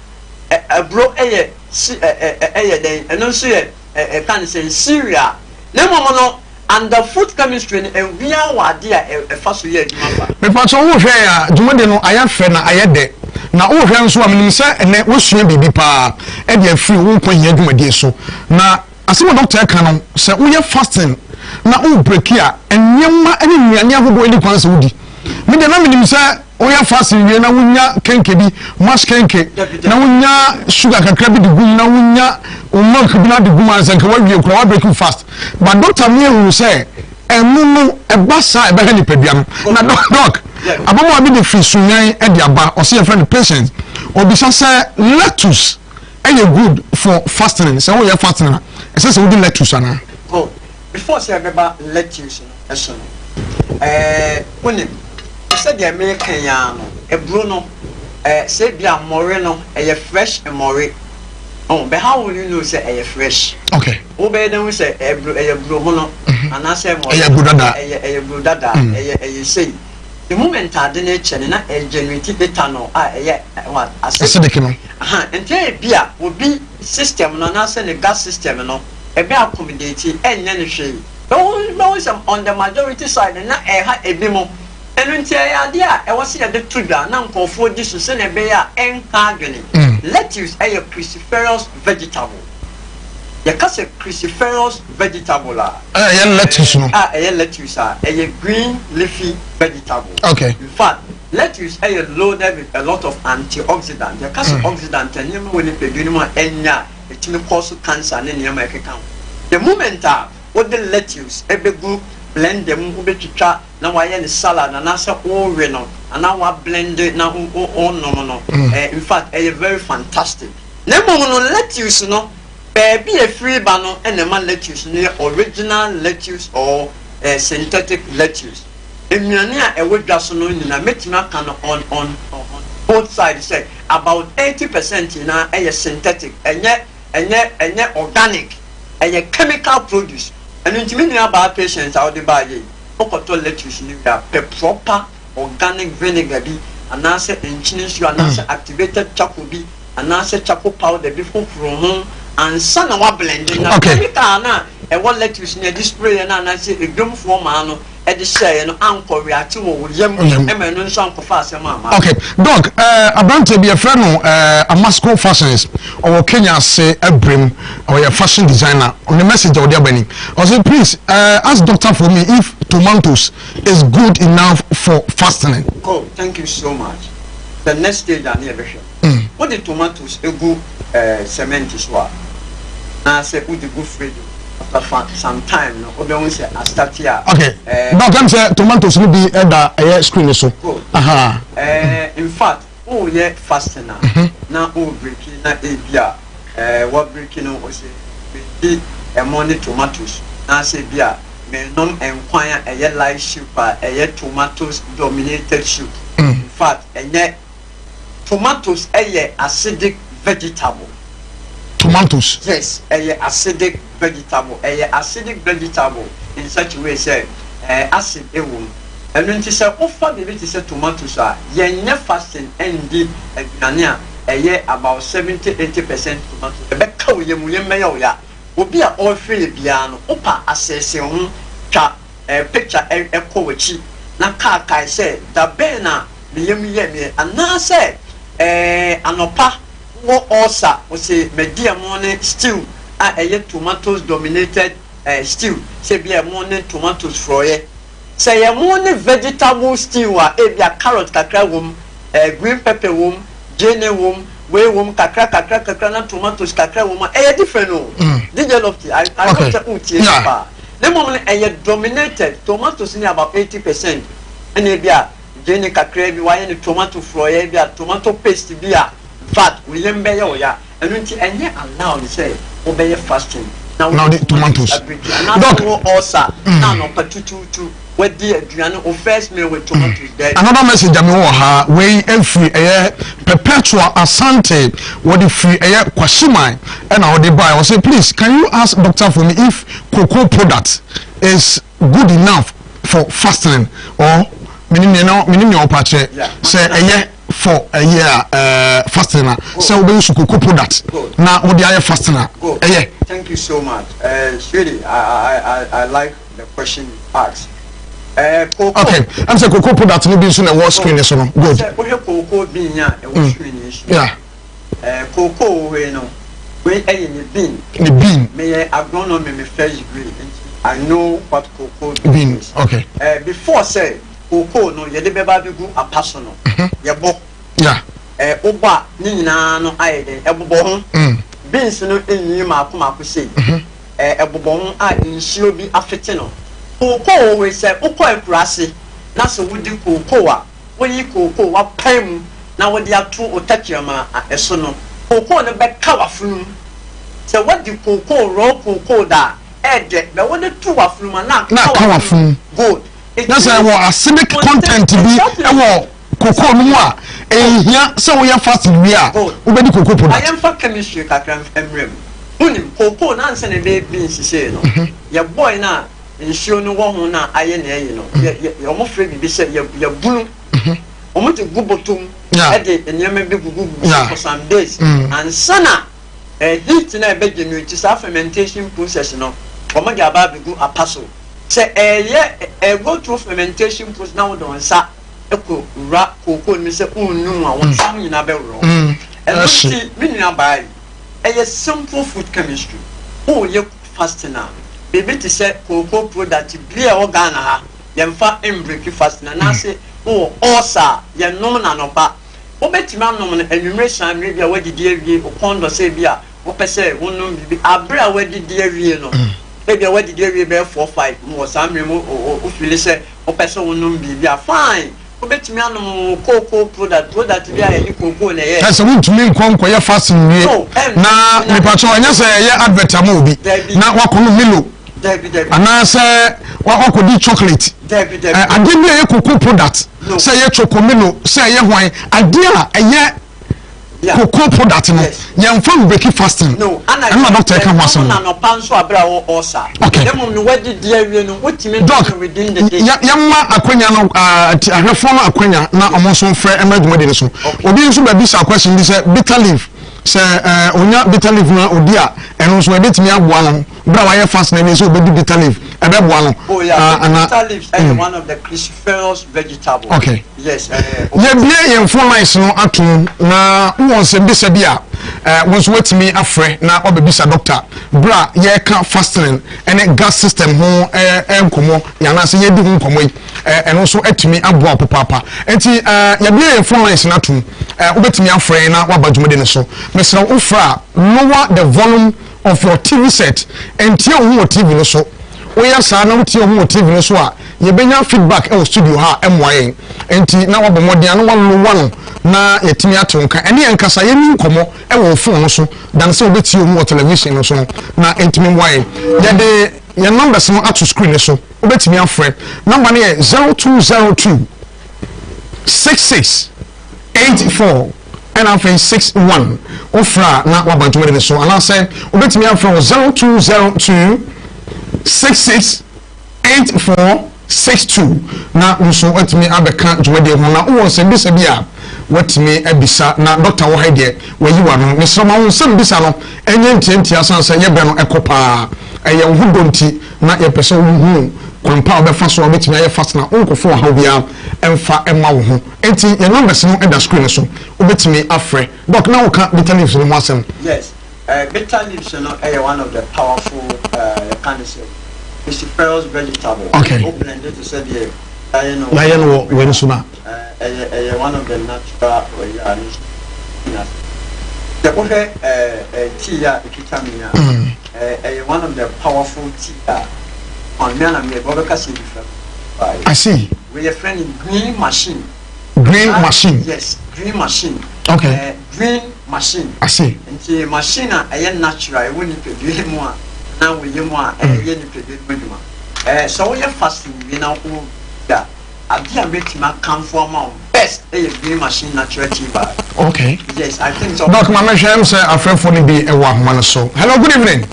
Ɛ aburo yɛ ce ɛ ɛ ɛyɛ dɛn? Ɛno nso yɛ ɛ ɛka ne sɛn? Cereal. Na mmom no, under food chemistry no, awia wɔ adeɛ a ɛfa so yɛ adwuma fa. Mepakyɛw wo hwɛ a dwumadi no ayɛ fɛ na ayɛ dɛ na wo hwɛ nso a menim sɛ ɛnɛ woasua biribi paa de afiri wo nkwa hia dwumadie so na asɛm a doctor ɛka no sɛ woyɛ fasting. na wo break a, nneɛma ne nnuane ahodoɔ ɛni kwan sɛ wodi. Me deɛ na menim sɛ woyɛ fasting wie na wonya kenke bi, mash kenke, na wonya sugar kakra bi de gum na wonya wo milk bi na de gum ansa nka wawie koraa wa break fast. But doctor mi ehunu sɛ ɛno no ɛba saa a ɛbɛha nipadua no. Na doc, doc ababaawa bi de firi Sunyani de aba, ɔsɛ yɛfrɛ no Patience. Ɔbisa sɛ lettuce ɛyɛ good for fasting, sɛ woyɛ fasting a ɛsɛ sɛ wodi lettuce anaa? Good. Before sɛ ɛbɛba lettuce no so no, ɛɛ wonim, te sɛ deɛ mereka yi ara no, aburo no, ɛɛ sɛ ebia mmɔre no, ɛyɛ fresh mmɔre. Oh, but how will you know sɛ ɛyɛ fresh? Okay. Wobɛyɛ dɛn hu sɛ ɛburo ɛyɛ buro hono anaasɛ mmɔre Ɛyɛ aburo dada. Ɛyɛ ɛyɛ buro dada, ɛyɛ ɛyɛ sei. The moment ade no rekyɛ no na ɛgenerate ethanol a ɛyɛ what? Acidic no. Aha, nti ebia obi system no anaasɛ ne gut system no ɛbɛ accommodate ɛnyɛ no hwee. Bɛhu bɛhu sɛ on the majority side no na ɛha ebinom. Ɛno nti ɛyɛ adeɛ a ɛwɔ sɛ yɛde to dwa na nkurɔfoɔ di so sɛdeɛ ɛbɛyɛ a ɛnha adwene. Lettuce yɛ cruciferous vegetable. Yɛka sɛ cruciferous vegetable a. A ɛyɛ lettuce no. A ɛyɛ lettuce a, ɛyɛ green leafy vegetable. Okay. In fact, lettuce yɛ loaded with a lot of antioxidant. Yɛka sɛ oxidant a, nneɛma wɔ nipadua no mu a ɛnyɛ a ɛtumi cause cancer ne nneɛma a ɛkeka ho. The moment a wode lettuce bɛgu blender mu, wobɛtwitwa na wayɛ no salad anaasɛ worewe no anaa woablende na worenom no, in fact ɛyɛ very fantastic. Na mmom no lettuce no, baabi a ɛfiri ba no na ɛma lettuce no yɛ original lettuce or synthetic lettuce. Nnuane a ɛwɔ dwa so no nyinaa, mɛtumi aka no on on on both sides sɛ about 80% nyinaa yɛ synthetic, ɛnyɛ ɛnyɛ ɛnyɛ organic, ɛyɛ chemical produce. Ɛno nti me nua baa Patience a wode baayɛ yi, wokɔtɔ lettuce no wie a, pɛ proper organic vinegar bi anaasɛ nkyene nsuo anaasɛ activated charcoal bi anaasɛ charcoal powder bi hohoro ho ansa na woablende. Na chemical no a ɛwɔ lettuce no yɛde spray yɛ no anaasɛ edwomfoɔ maa no de hyɛeɛ no ankɔ reacte wɔ wo yam ma ɛno nso ankɔfa asɛm amma. Okay, Doc, eh, aberanteɛ bi yɛfrɛ no eh, Amasco Fashions, ɔwɔ Kenya ase Abirem, ɔyɛ fashion designer. Ne message a ɔde aba ni, ɔse please eh, ask doctor for me if tomatoes is good enough for fastening. Oh, thank you so much. The next stage a ne yɛbɛhwɛ no, wode tomatoes gu eh, cement so a, na sɛ wode gu fridge mu after fa some time no, wobɛhu sɛ astate a. Okay, eh, Doc, ɛm sɛ tomatoes no bi ɛda ɛyɛ screen no so. Good. Aha. Eh, in fact, woreyɛ fasting a, na worebreki na ebi a eh, woabreki no, ose medi ɛmo ne tomatoes, na sɛ bi a menom nkwan a ɛyɛ light soup a ɛyɛ tomatoes dominated soup. In fact, ɛnyɛ tomatoes ɛyɛ acidic vegetable. Tomatoes. Yes, ɛyɛ acidic vegetable. Ɛyɛ acidic vegetable in such a way sɛ eh, acid ɛwɔ mu. Ɛno nti sɛ wofa biribi te sɛ tomatoes a, yɛnyɛ fasting ɛndi aduane a ɛyɛ about 70, 80% tomatoes. Ɛbɛka wo yam, wo yam bɛyɛ wo ya. Obi a ɔrehwɛ yɛ biara no, wopa asɛesɛe ho twa eh, picture ɛ, kɔ w'akyi na kaakae sɛ, da bɛn na me yam yɛɛ me anaasɛ eh, anɔpa wowɔ ulcer, wose madi ɛmo ne stew a ɛyɛ tomatoes dominated eh, stew, sɛ ebia ɛmo ne tomatoes frɔeɛ. Sɛ ɛyɛ ɛmo ne vegetable stew a, ebia carrot kakra wom, eh, green pepper wom, gyeene wom, wei wom kakra kakra kakra na tomatoes kakra wom a, ɛyɛ different o. DJ Lofty, I, I hope sɛ wotie me paa. Na mmom no, ɛyɛ dominated, tomatoes no yɛ about 80%, ɛna ebia gyeene kakra bi, wɔayɛ no tomato frɔeɛ, ebia tomato paste bi a, in fact, wo yam bɛyɛ wo ya. Ɛno nti, ɛnyɛ allowed sɛ wobɛyɛ fasting na Na wode wode tomatoes. abiriki anaasɛ Doc. wowɔ ulcer na anɔpa tutuutu woadi aduane wo first meal with tomatoes, daabi. Another message a mewɔ wɔ ha, wei ɛfiri ɛyɛ Perpetua Asante, wɔde firi ɛyɛ Kwashiman ɛna ɔde baeɛ. Ɔse please can you ask doctor for me if cocoa product is good enough for fasting or menim nea na menim nea ɔpa kyerɛ sɛ ɛyɛ for ɛyɛ a ɛɛ fasting a sɛ wobɛyi su cocoa product na wode ayɛ fasting a ɛyɛ. Thank you so much uh, sweetie I, I, I, I like the question you asked. Uh, cocoa. Okay, I'm saying cocoa product no bi nso na ɛwɔ screen so no. Good. Sɛ wohwɛ cocoa bean a ɛwɔ screen yi so. Yeah. Eh, cocoa wei no, wei ɛyɛ ne bean. Ne bean. Meyɛ agronomy me first degree nti. I know what cocoa bean, bean is. Okay. Before sɛ cocoa no yɛde bɛba abɛgu apa so no, yɛbɔ. Wobɔ a ne nyinaa no ayɛ dɛn? Ɛbobɔ ho. Beans no nyi mmaako mmaako sei. Ɛbobɔ ho a nsuo bi afete no. Cocoa wɔ hɔ yi, sɛ wokɔ akuraase na sɛ wodi cocoa a, woyi cocoa woapae mu na wode ato wo tɛkyerɛma so no, cocoa no bɛka w'afono mu. Sɛ woadi cocoa, raw cocoa da a, ɛɛdɛ, but wode to w'afono mu a, na Na aka aka w'afono mu. w'afono. Good. Na sɛ ɛwɔ acidic content bi wɔ cocoa no mu a, ɛnhia sɛ woyɛ fasting wie a, wobɛdi cocoa Ma product. yɛmfa chemistry kakra mmra mu. Wonim, cocoa no ansa na ɛbɛyɛ beans sei no, yɛbɔe no a nsuo no wɔ ho no a ayɛ nea ɛyɛ no, yɛ, yɛ, wɔfrɛ biribi sɛ yɛ, yɛbunu. Wɔde gu bɔtɔ mu de nneɛma bi gugu gu so for some days ansa na heat no a ɛbɛ generate saa fermentation process no, wɔde aba abɛgu apa so. Sɛ ɛyɛ, ɛ go through fermentation process na wode wo nsa kɔ wura kookoo no mu sɛ wonnu mu a, wo nsa ho nyinaa bɛworɔ. Ɛno nti, me nua baa yi, ɛyɛ simple food chemistry. Woreyɛ fasting a, biribi te sɛ kookoo product bi a ɛwɔ Ghana ha, yɛmfa mbreki fasting anaase wowɔ ulcer a, yɛnom no anɔpa. Wobɛtumi anom no anwummere saa mmerɛ bi a woadidi awie, wo kɔn dɔ sɛ bi a wopɛ sɛ wonom biribi aberɛ a woadidi awie no, ebia woadidi awie bɛyɛ 4, 5 mu wɔ saa mmerɛ mu wo feeli sɛ wopɛ sɛ wonom biribi a, fine, wobɛtumi anom wo cocoa product, product bi a yɛde cocoa na ɛyɛ. Kyerɛ sɛ wontumi nkɔ nkɔyɛ fasting nwie na mepakyɛw ɛnyɛ sɛ ɛyɛ advert ama obi na wakɔnom Milo anaasɛ wakɔdi chocolate, adeɛ bi a ɛyɛ cocoa product, sɛ ɛyɛ chocomilo, sɛ ɛyɛ hwan, adeɛ a ɛyɛ cocoa product no, yɛnfa mbreki fasting. No, ana Ɛno na doctor ɛka ho asɛm yɛnom no. no anɔpa nso abere a wɔ ulcer. Okay. Na mmom no wadidi awie no, wotumi nom Doc, no within the day. yɛma akwanya no, ahwɛfoɔ no akwanya na ɔmo nso mfrɛ ɛmɛ dwumadi no so. Obi nso bɛbisa question bi sɛ bitter leaf, sɛ onya bitter leaf na odi a, ɛno nso ɛbɛtumi aboa no bere a wayɛ fast na ɛne sɛ obɛdi bitter leaf, ɛbɛboa no? Oh yeah, Ana bitter leaves ɛyɛ one of the cruciferous vegetable. Okay. Yes. Yɛbue yɛn phone lines no atom na wowɔ nsɛmbisa bi a, wo nso woatumi afrɛ na woabɛbisa dɔkta berɛ a yɛreka fasting ne gas system ho nkɔmmɔ anaasɛ yɛredi ho nkɔmmɔ yi. Ɛno nso atumi aboa wo papaapa. Nti yɛbue yɛn phone lines no atom, wobɛtumi afrɛ yɛn na woaba dwumadi no so. Mesrɛ wo, wofrɛ a, lower the volume of your TV set. Ntie wo ho wɔ TV no so. Woyɛ saa na wotie wo ho wɔ TV no so a, yɛbɛnya feedback wɔ studio ha a ɛmmoa yɛn. Enti na woabɔ mmɔden a na woalowa no na yɛatumi ate wo nka. Ɛne yɛn nkasa, yɛnni nkɔmmɔ wɔ wo phone no so than sɛ wobɛtie wo ho wɔ television no so no na ɛntumi mmoa yɛn. Yɛde yɛn numbers no ato screen no so, wobɛtumi afrɛ. Number no yɛ 0202 66 84 ɛna afei 61. Wofrɛ a na woaba dwumadi no so anaasɛ wobɛtumi afrɛ wɔ 0202 66 8462 na wo nso woatumi abɛka dwumadie ho na wowɔ nsɛmbisa bi a woatumi abisa na dɔkta wɔ ha yi deɛ wayi w'ano. Mesrɛ ma wo nsɛmbisa no ɛnyɛ ntiantia sane sɛ yɛbrɛ no ɛkɔ paa. Ɛyɛ wo ho dɔ nti na yɛpɛ sɛ wohunu kwan pa a wobɛfa so a wobɛtumi ayɛ fast na wonkɔfa ɔhaw biara mfa mma wo ho. Enti yɛn numbers no da screen no so wobɛtumi afrɛ. Doc na woka bitter leaves no ho asɛm. Yes. Bitter leaves no yɛ one of the powerful yɛka no sɛ cruciferous vegetable. Okay. Wo blend te sɛ deɛ yɛayɛ no. Yɛayɛ no wɔ wei no so na. Ɛyɛ ɛyɛ one of the natural ɛyɛ a ne nya. Sɛ wohwɛ ɛɛ tea a ekita mi a, ɛyɛ one of the powerful tea a ɔnua na meyɛ wɔbɛka sɛ ebi fɛ. I see. Wei yɛfrɛ no green machine. Green machine. Yes, green machine. Okay. Green machine. I see. Nti machine a ɛyɛ natural ɛwɔ nipadua mu a na woyɛ mu a ɛyɛ nipadua no mu adwuma. Sɛ woyɛ fasting wie na wo da ade a mɛtumi akamfo ama wo best ɛyɛ green machine natural tea bag. Okay. Yes, I think so. Doc, ma mehwɛ m sɛ afrɛfoɔ no bi ɛwɔ ahoma no so. Hello, good evening.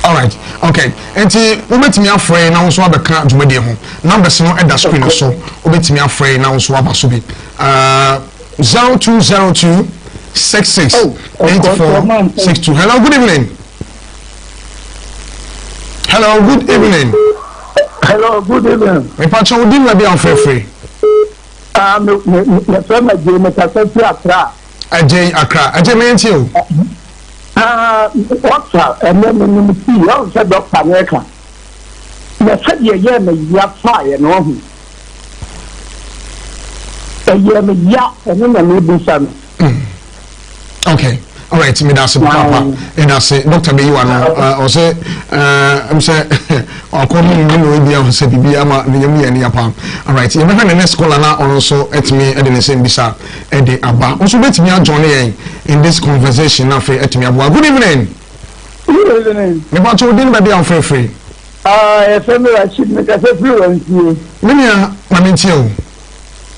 Alright, okay. Nti wobɛtumi afrɛ na wo nso abɛka dwumadie ho. Numbers no ɛda screen no so. Wobɛtumi afrɛ na wo nso aba so bi. 0202 66 84 62. Hello, good evening. Hello, good evening. Hello, good evening. Mepakyɛ wo din baabi a wofrɛfrɛ. Ah, me me me frɛ ma Agye, me kasa fi Accra. Agye Accra. Agye me ntie o. Ah, doctor, ɛnɛ menom tii, ɔhu sɛ doctor no ɛka. Na sɛdeɛ ɛyɛɛ me ya faeɛ no, ɔhu. Ɛyɛɛ me ya, ɛno na mebisa no. Okay. All right, me da ase papa. Me da ase. Doctor bɛyi wa no. Ɔsɛ ɛm sɛ ɔkɔ no mu no ebi a ɔsɛ bibi ama ne yam yɛ ne ya paa. All right, yɛbɛhwɛ ne next caller na ɔno nso ɛtumi ɛde ne nsɛm bisa ɛde aba. Nso bɛtumi ajoin yɛn in this conversation na afei ɛtumi aboa. Good evening. Good evening. Mepa kyɛw din baabi a wofrɛfrɛ. Ah, yɛfrɛ me Rashid, mekasa firi Wansie. Me nua, ma mentie o.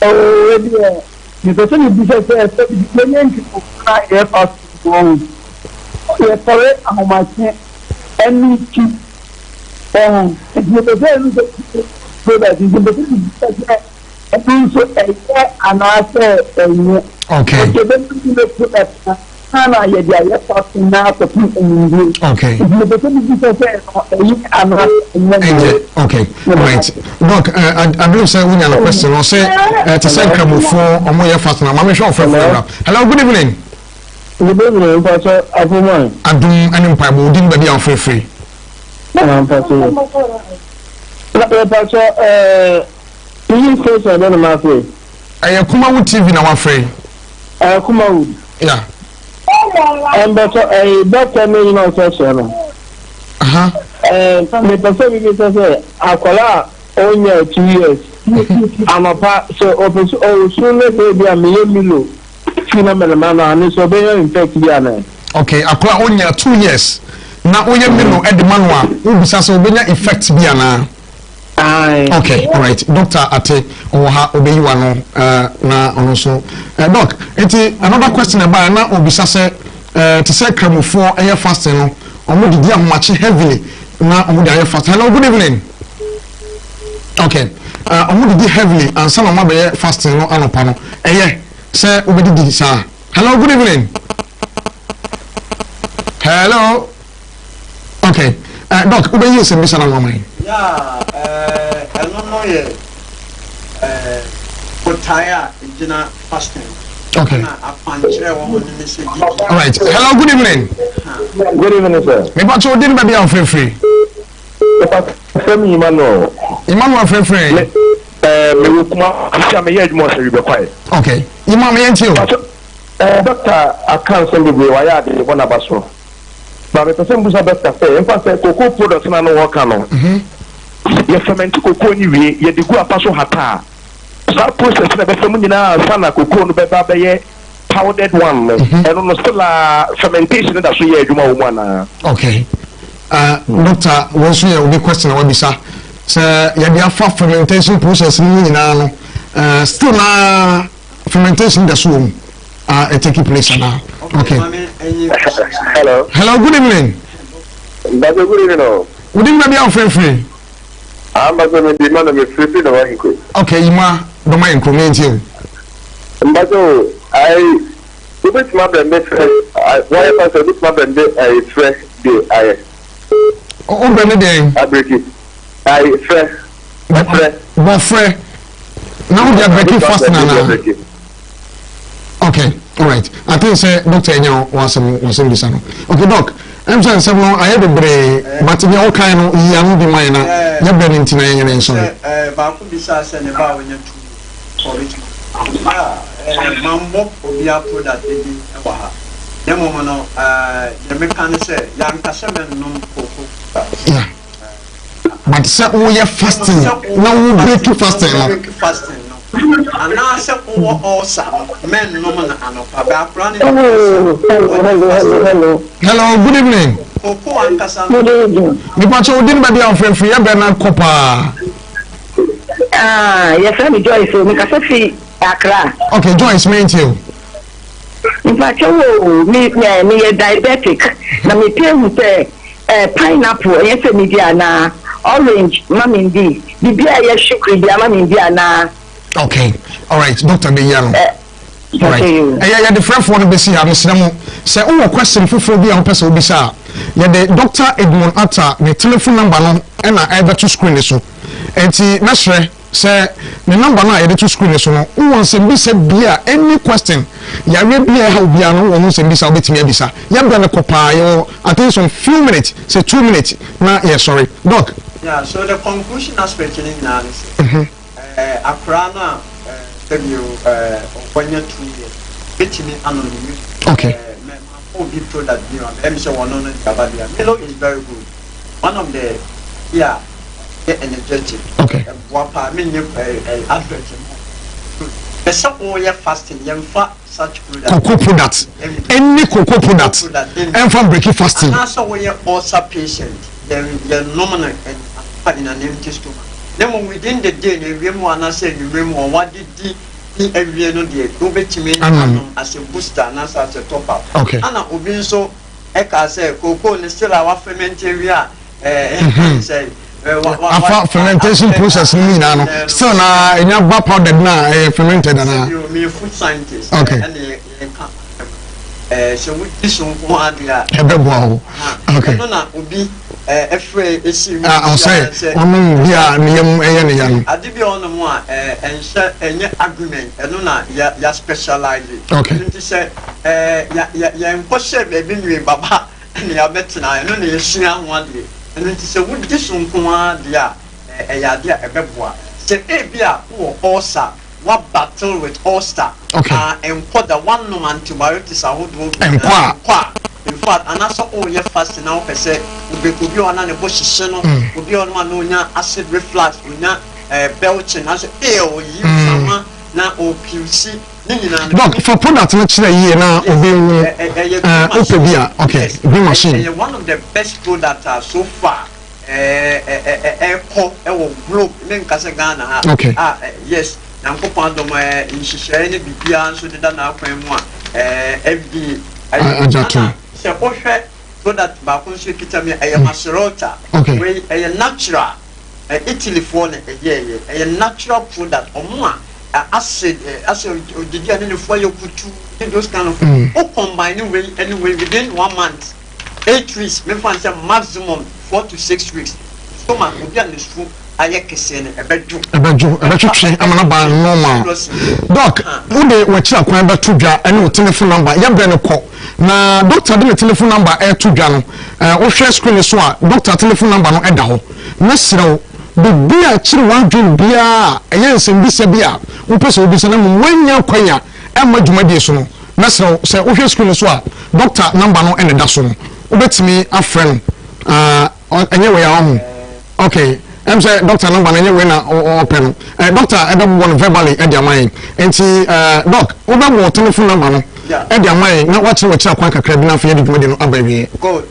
Oh, ebi mepɛ sɛ mebisa sɛ sɛ yɛnyɛ nkramofo na yɛyɛ fasting no, yɛsɔre ahomakye ɛne ti ɔho nti mepɛ sɛ ɛno sɛ product nti mepɛ sɛ mebisa sɛ ɛno nso ɛyɛ anaasɛ ɛnyɛ. Okay. Nti ɛbɛma bi bɛ product na na yɛde ayɛ fasting na akɔpem anwummere. Okay. Nti mepɛ sɛ mebisa sɛ ɛno ɛyɛ anaasɛ ɛnyɛ. Ɛnyɛ. Okay. Right. Doc, I believe sɛ wonya no question no sɛ te sɛ nkramofoɔ ɔmo yɛ fast na maame hwɛ ɔfrɛfrɛ bra. Hello, good evening. Good evening, mpatsɔ afɔmɔn. Adum ɛne mpaebɔ odi ne baabi a ɔfrɛfrɛ. Na mpatsɔ. Na mpatsɔ ɛɛ TV station bɛ na ma fɛ. Ɛyɛ Kumawu TV na wafrɛ. Ɛyɛ Kumawu. Yeah. Mpatsɔ ɛyɛ dɔkta ne nyina ɔkyerɛkyerɛ no. Ɛɛ mepɛ sɛ bibisa sɛ akwadaa a ɔnya 2 years anɔpa sɛ ɔpɛ sɛ ɔsu ne sɛ ebi a meyɛ Milo fi na mɛlɛma no ane sɛ ɔbɛnya infect bi anaa. Okay, akwadaa a ɔnya 2 years na woyɛ Milo ɛde ma no a, wobisa sɛ ɔbɛnya effect bi anaa? Aye. Okay, alright. Doctor ate ɔwɔ ha, ɔbɛyi wa no na ɔno nso doc, nti another question ɛbaa na obisa sɛ te sɛ kramofoɔ ɛyɛ fasting no, ɔmo didi ahomakye heavily na ɔmo de ayɛ fasting. Hello, good evening. Okay, ɔmo didi heavily ansa na ɔmo abɛyɛ fasting no anɔpa no, ɛyɛ sɛ wobɛdidi saa? Hello, good evening. Hello. Okay, doc, wobɛyi nsɛm bisa na no ama yɛn. Yeah, ɛno no yɛ botae a ɛgyina fasting. Na akwankyerɛ wɔ ho no ne sɛ didi. All right. Hello, good evening. Good evening, sir. Mepa kyɛw, din baabi a wofrɛfrɛ. Fɛm Emmanuel. Emmanuel frɛfrɛ. Ɛɛ mewɔ kuma sisi a meyɛ adwuma wɔ Sɛwi Bɛkwae. Okay. Emmanuel, yɛntie o. Ɛɛ doctor aka nsɛm bebree, wayɛ ade bɔ n'aba so. Ba mepɛ sɛ mbusa doctor sɛ mfa sɛ cocoa product na no wɔka no. Yɛ ferment cocoa ni wie, yɛde gu apa so hata a, saa process na ɛbɛfa mu nyinaa ansa na cocoa no bɛba bɛyɛ powdered one no. Ɛno no still a fermentation no da so yɛ adwuma wɔ mu anaa? Okay. Doctor, wɔn nso yɛ obi question a wabisa sɛ yɛde afa fermentation process no mu nyinaa no, still na fermentation da so wɔ mu a take place anaa? Okay. Hello. Hello, good evening. Mbàjẹ́, good evening o. Wodi mu baabi a wofrɛfrɛ? Ah, mbàjẹ́, mi di ma na mi firi fi Dɔma Nkuro. Okay, Yima Dɔma Nkuro, mi ntie o. Mbàjẹ́ o, ayi wobɛtumi ablend frɛ wɔyɛ fa sɛ wobɛtumi ablend ayi frɛ de ayɛ. O blend deɛn? Abiriki ayi frɛ frɛ. Bɔfrɛ na wode abreak fast nana? Okay, alright. I think sɛ doctor nya wasɛm wasɛm bisa no. Okay, doc, ɛm sɛ nsɛm no ayɛ bebree, but nea wokae no yi ano bi ma yɛn na yɛbrɛ no nti na yɛnyɛ ne nsɔre. Sɛ baako bisa sɛ ne ba a ɔnya 2 years ɔbɛtumi a mammɔ obiara product ɛdi wɔ ha, na mmom no deɛ meka ne sɛ yɛanka sɛ mɛnnom cocoa product. Yeah. But sɛ woyɛ fasting na wo break fasting no. Break fasting no anaasɛ wowɔ ulcer no, mɛnnom no anɔpa bɛ akora no. Hello, hello, hello, hello. Hello, good evening. Cocoa ankasa no. Good evening. Mepa kyɛw, wodin baabi a wofrɛfrɛ, yɛbrɛ no akɔ paa. Ah, yɛfrɛ me Joyce o, mekasa fi Accra. Okay, Joyce, mentie o. Mpakyɛw o, me meyɛ diabetic na mepɛ hu sɛ pineapple ɛyɛ sɛ medi anaa, orange ma mendi, biribi a ɛyɛ sugary bi ama mendi anaa? Okay, alright, doctor bɛyia no. Alright, ɛyɛ yɛde frɛfoɔ no bɛsi ha. Mesrɛ mo sɛ wowɔ question foforɔ bi a wopɛ sɛ wobisa a, yɛde Dr Edmond Atta ne telephone number no ɛna ɛbɛto screen so, nti mɛsrɛ. Sɛ ne number no a yɛde to screen no so no, wowɔ nsɛmbisa bi a, any question, yareɛ bi a ɛha wo biara no, wowɔ ho nsɛmbisa a wobɛtumi abisa. Yɛbrɛ no kɔ paa, yɛwɔ I think some few minutes, sɛ 2 minutes na yɛsɔre. Doc. Yeah, so the conclusion aspect no nyinaa ne sɛ, akoraa no a sɛbio wanya 2 years bɛtumi anom ne milk. Mɛ ma obi product bi ma bɛyɛ mi sɛ wɔno no de aba deɛ, Milo is very good, one of the yeah, yɛ energetic. Ɛboa paa. Menyɛ advert no pɛ sɛ wɔyɛ fasting, yɛmfa such product. Cocoa product, any cocoa product, ɛnfa break fasting. Anaasɛ wɔyɛ ulcer patient, yɛn yɛnom no ɛnfa in an empty stomach, na mmom within the day na ewie mu anaasɛ enwumere mu wɔn wadidi ni awie no deɛ, wobɛtumi anom as a booster anaasɛ as a top up. Ana obi nso ɛka sɛ cocoa no still a wa ferment awie a ɛɛ sɛ Afa fermentation process no mu nyinaa no, still na enya ba powdered na ɛyɛ fermented ana? Mi food scientist. Ɛna yɛ ka sɛ wodi so nko ade a. Ɛbɛboa wo. Ɛno na obi ɛfrɛ esi mu. Ɔsɛ ɔnom bi a ne yam ɛyɛ ne ya no. Ade bi a ɔnom a ɛnhyɛ, ɛnyɛ agreement, ɛno na yɛ yɛ specialize. Nti sɛ yɛ yɛ yɛn nkɔhyɛ baabi nwie baba ɛna yɛabɛtena, ɛno na yɛsua ho adeɛ. Ɛno nti sɛ wodi so nko ara deɛ a, ɛyɛ adeɛ a ɛbɛboa. Sɛ ebi a wowɔ ulcer, wa battle with ulcer a nkɔ da, wanom antibiotics ahodoɔ. Nkɔ a. Nkɔ a, in fact, anaasɛ ɔreyɛ fasting na wopɛ sɛ wobɛkɔ, obi a ɔna ne bo hyehye no, obi a ɔnom a na onya acid reflux, onya belching anaasɛ ee oyi mframa na opiusi ne nyinaa no. Doc, fa product no kyerɛ yie na obi hu. Ɛyɛ wopɛ bi a, okay, green machine. Ɛyɛ one of the best product a so far ɛkɔ ɛwɔ globe, ne nka sɛ Ghana ha. A yes, Nyankopɔn adom, nhyehyɛe ne biribiara nso deda n'akwan mu a FDA agye atom. Sɛ wohwɛ product baako nso ekita mi, ɛyɛ macerota. Wei ɛyɛ natural, Italyfoɔ na ɛyɛɛyɛ. Ɛyɛ natural product. Ɔmo a acid acid odidi a ne ne fo ayɛ kutu ne those kind of, o combine wei ɛne wei, within one month, 8 weeks, mefa n sɛ maximum 4 to 6 weeks, so ma obi a ne su ayɛ kɛseɛ no, ɛbɛdwo. Ɛbɛdwo, ɛbɛtwetwe ama no ba normal. Doc, wode w'akyiri akwan bɛto dwa ɛne wo telephone number. Yɛbrɛ no kɔ na doctor de ne telephone number ɛto dwa no. Wohwɛ screen so a, doctor telephone number no ɛda hɔ. Mɛsrɛ wo, biribi a kyerɛ w'adwene biara a ɛyɛ nsɛmbisa bi a wopɛ sɛ wobisa na mmom woanya kwan a ɛmma dwumadie so no, mɛsrɛ wo sɛ wohwɛ screen so a, doctor number no ɛna ɛda so no, wobɛtumi afrɛ no. Ɛnyɛ wei a ɔho. Okay, sɛ doctor number no ɛnyɛ wei na ɔpɛ no. Doctor ɛbɛbobɔ no verbally ɛde ama yɛn. Nti doc, wobɛbɔ telephone number no ɛde ama yɛn na wakyerɛ wɔkyerɛ akwan kakra bi na afei yɛde dwumadie no aba awie. Good.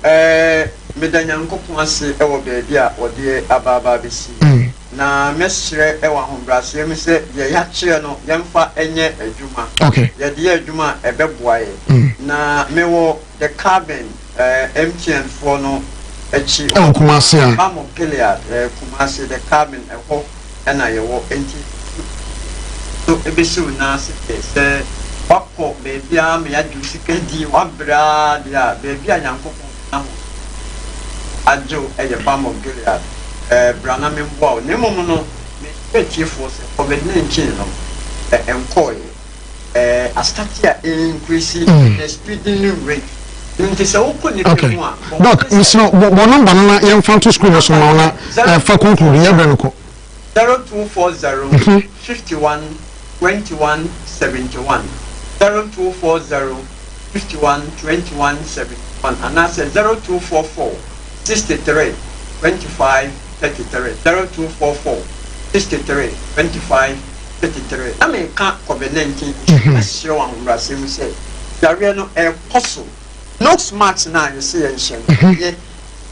Meda Nyankopɔn ase ɛwɔ baabi a wɔde aba aba abɛsi, na mɛsrɛ ɛwɔ ahobrɛaseɛ mu sɛ deɛ yɛakyerɛ no, yɛmfa ɛnyɛ adwuma. Yɛde yɛ adwuma a, ɛbɛboa yɛ. Na mewɔ The Cabin, MTN foɔ no akyi. Ɛwɔ Kumase a. Bamo Gilead, Kumase, The Cabin, ɛhɔ ɛna yɛwɔ. Nti so ebesi wo nan ase deɛ, sɛ wakɔ baabiara ma yɛagye wo sika di wabrɛ ara deɛ a, baabi a Nyankopɔn na ho agye wo ɛyɛ Bamo Gilead. Bra na memboa wo. Na mmom no, mesrɛ atiefoɔ sɛ COVID-19 no ɛnkɔɔeɛ, a start a increase the speeding rate, nti sɛ wokɔ nipa mu a. Doc, mesrɛ bɔ number no na yɛmfa nto screen no so ma wo na fa conclude, yɛbrɛ no kɔ. 0240 51 21 71, 0240 51 21 71, anaasɛ 0244 63 25 33, 0244 63 25 33. Na meka COVID-19 issue, mɛsrɛ wɔ ahobrɛasɛm mu sɛ yareɛ no ɛrekɔ so. Nose mask no a yɛsɛ yɛnhyɛ no, yɛ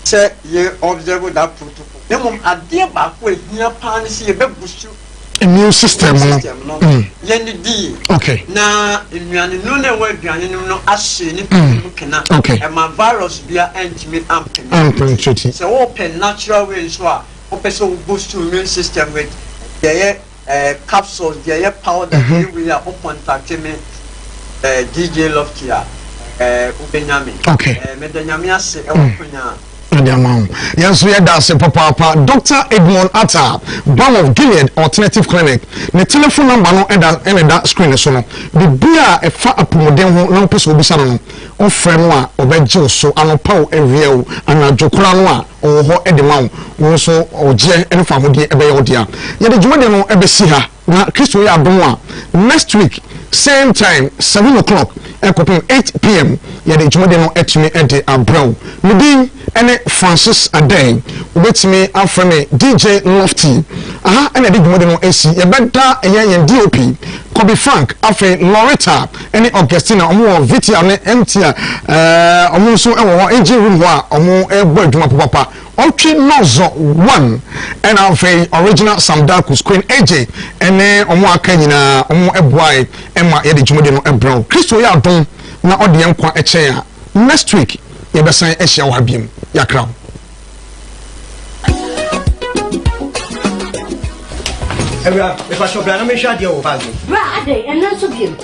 sɛ yɛ observe that protocol, na mmom adeɛ baako a ɛhia paa ne sɛ yɛbɛbu so immune system no. System no, yɛne di yie. Na nnuane no na ɛwɔ aduane no mu no ahye ne mu kena. Ɛma virus bia ɛntumi ampenetrate. Sɛ wɔpɛ natural way nso a, wopɛ sɛ wo boost immune system with deɛ ɛyɛ capsules, deɛ ɛyɛ powder, deɛ ɛyɛ wei a, wo contact me, DJ Lofty a, wobɛnya me. Meda Nyame ase ɛwɔ akonya a Ɛde ama wo. Yɛn nso yɛda ase papaapa. Dr. Edmond Atta, Balm of Gilead Alternative Clinic. Ne telephone number no ɛda ɛna ɛda screen so no. Biribi a ɛfa apɔmuden ho na wopɛ sɛ wobisa no no, wofrɛ no a ɔbɛgye wo so anɔpa o, awia o, anadwo koraa no a ɔwɔ hɔ de ma wo. Wo nso ɔgyeɛ ne fahodie ɛbɛyɛ wo dea. Yɛde dwumadie no ɛbɛsi ha. Na Kristo yɛ adom a, next week same time 7 o'clock ɛkɔpem 8 pm yɛde dwumadi no atumi de abrɛ wo. Me din ne Francis Adei. Wobɛtumi afrɛ me DJ Lofty. Aha ɛna yɛde dwumadi no asi. Yɛbɛda ɛyɛ yɛn DOP Kobe Frank, afei Loretta ne Augustina, wɔn wɔ VTR ne MTR, ɛɛ wɔn nso wɔ hɔ engine room hɔ a wɔn rebɔ adwuma papapa. Ɔtwe Nɔzɔ One ɛna afei Original Sam Darkus, Queen AJ ɛne ɔmo a aka nyinaa ɔmo ɛboae ɛma yɛde dwumadi no ɛbrɛ wo. Kristo yɛ adom na ɔde yɛn nkwa ɛkyɛ yɛn a, next week yɛbɛsan ahyia wɔ ha biom. Yɛakra wo. Awura, mepakyɛw bra na menhwɛ adeɛ wɔ bag mu. Bra adɛn, ɛnnɛ nso biom?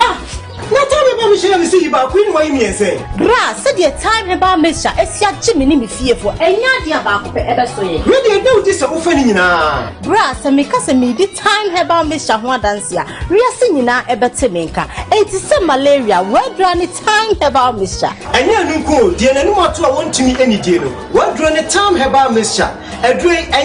Ah! Na time herbal mixture na mese yi baako yi na wayi mmiɛnsa yi. Bra, sɛdeɛ Thyme Herbal Mixture asi agye me ne me fiefoɔ, ɛnyɛ adeɛ a baako pɛ ɛbɛso yɛn. Wei deɛ ɛda wo di sɛ wofa ne nyinaa. Bra, sɛ meka sɛ meredi Thyme Herbal Mixture ho adanseɛ a, wiase nyinaa ɛbɛte me nka. Enti sɛ malaria, w'aduro ne Thyme Herbal Mixture. Ɛnyɛ ɛno nko o, deɛ n'anim ato a wɔntumi nnidie no, w'aduro ne Thyme Herbal Mixture. Aduro yi, ɛnyɛ.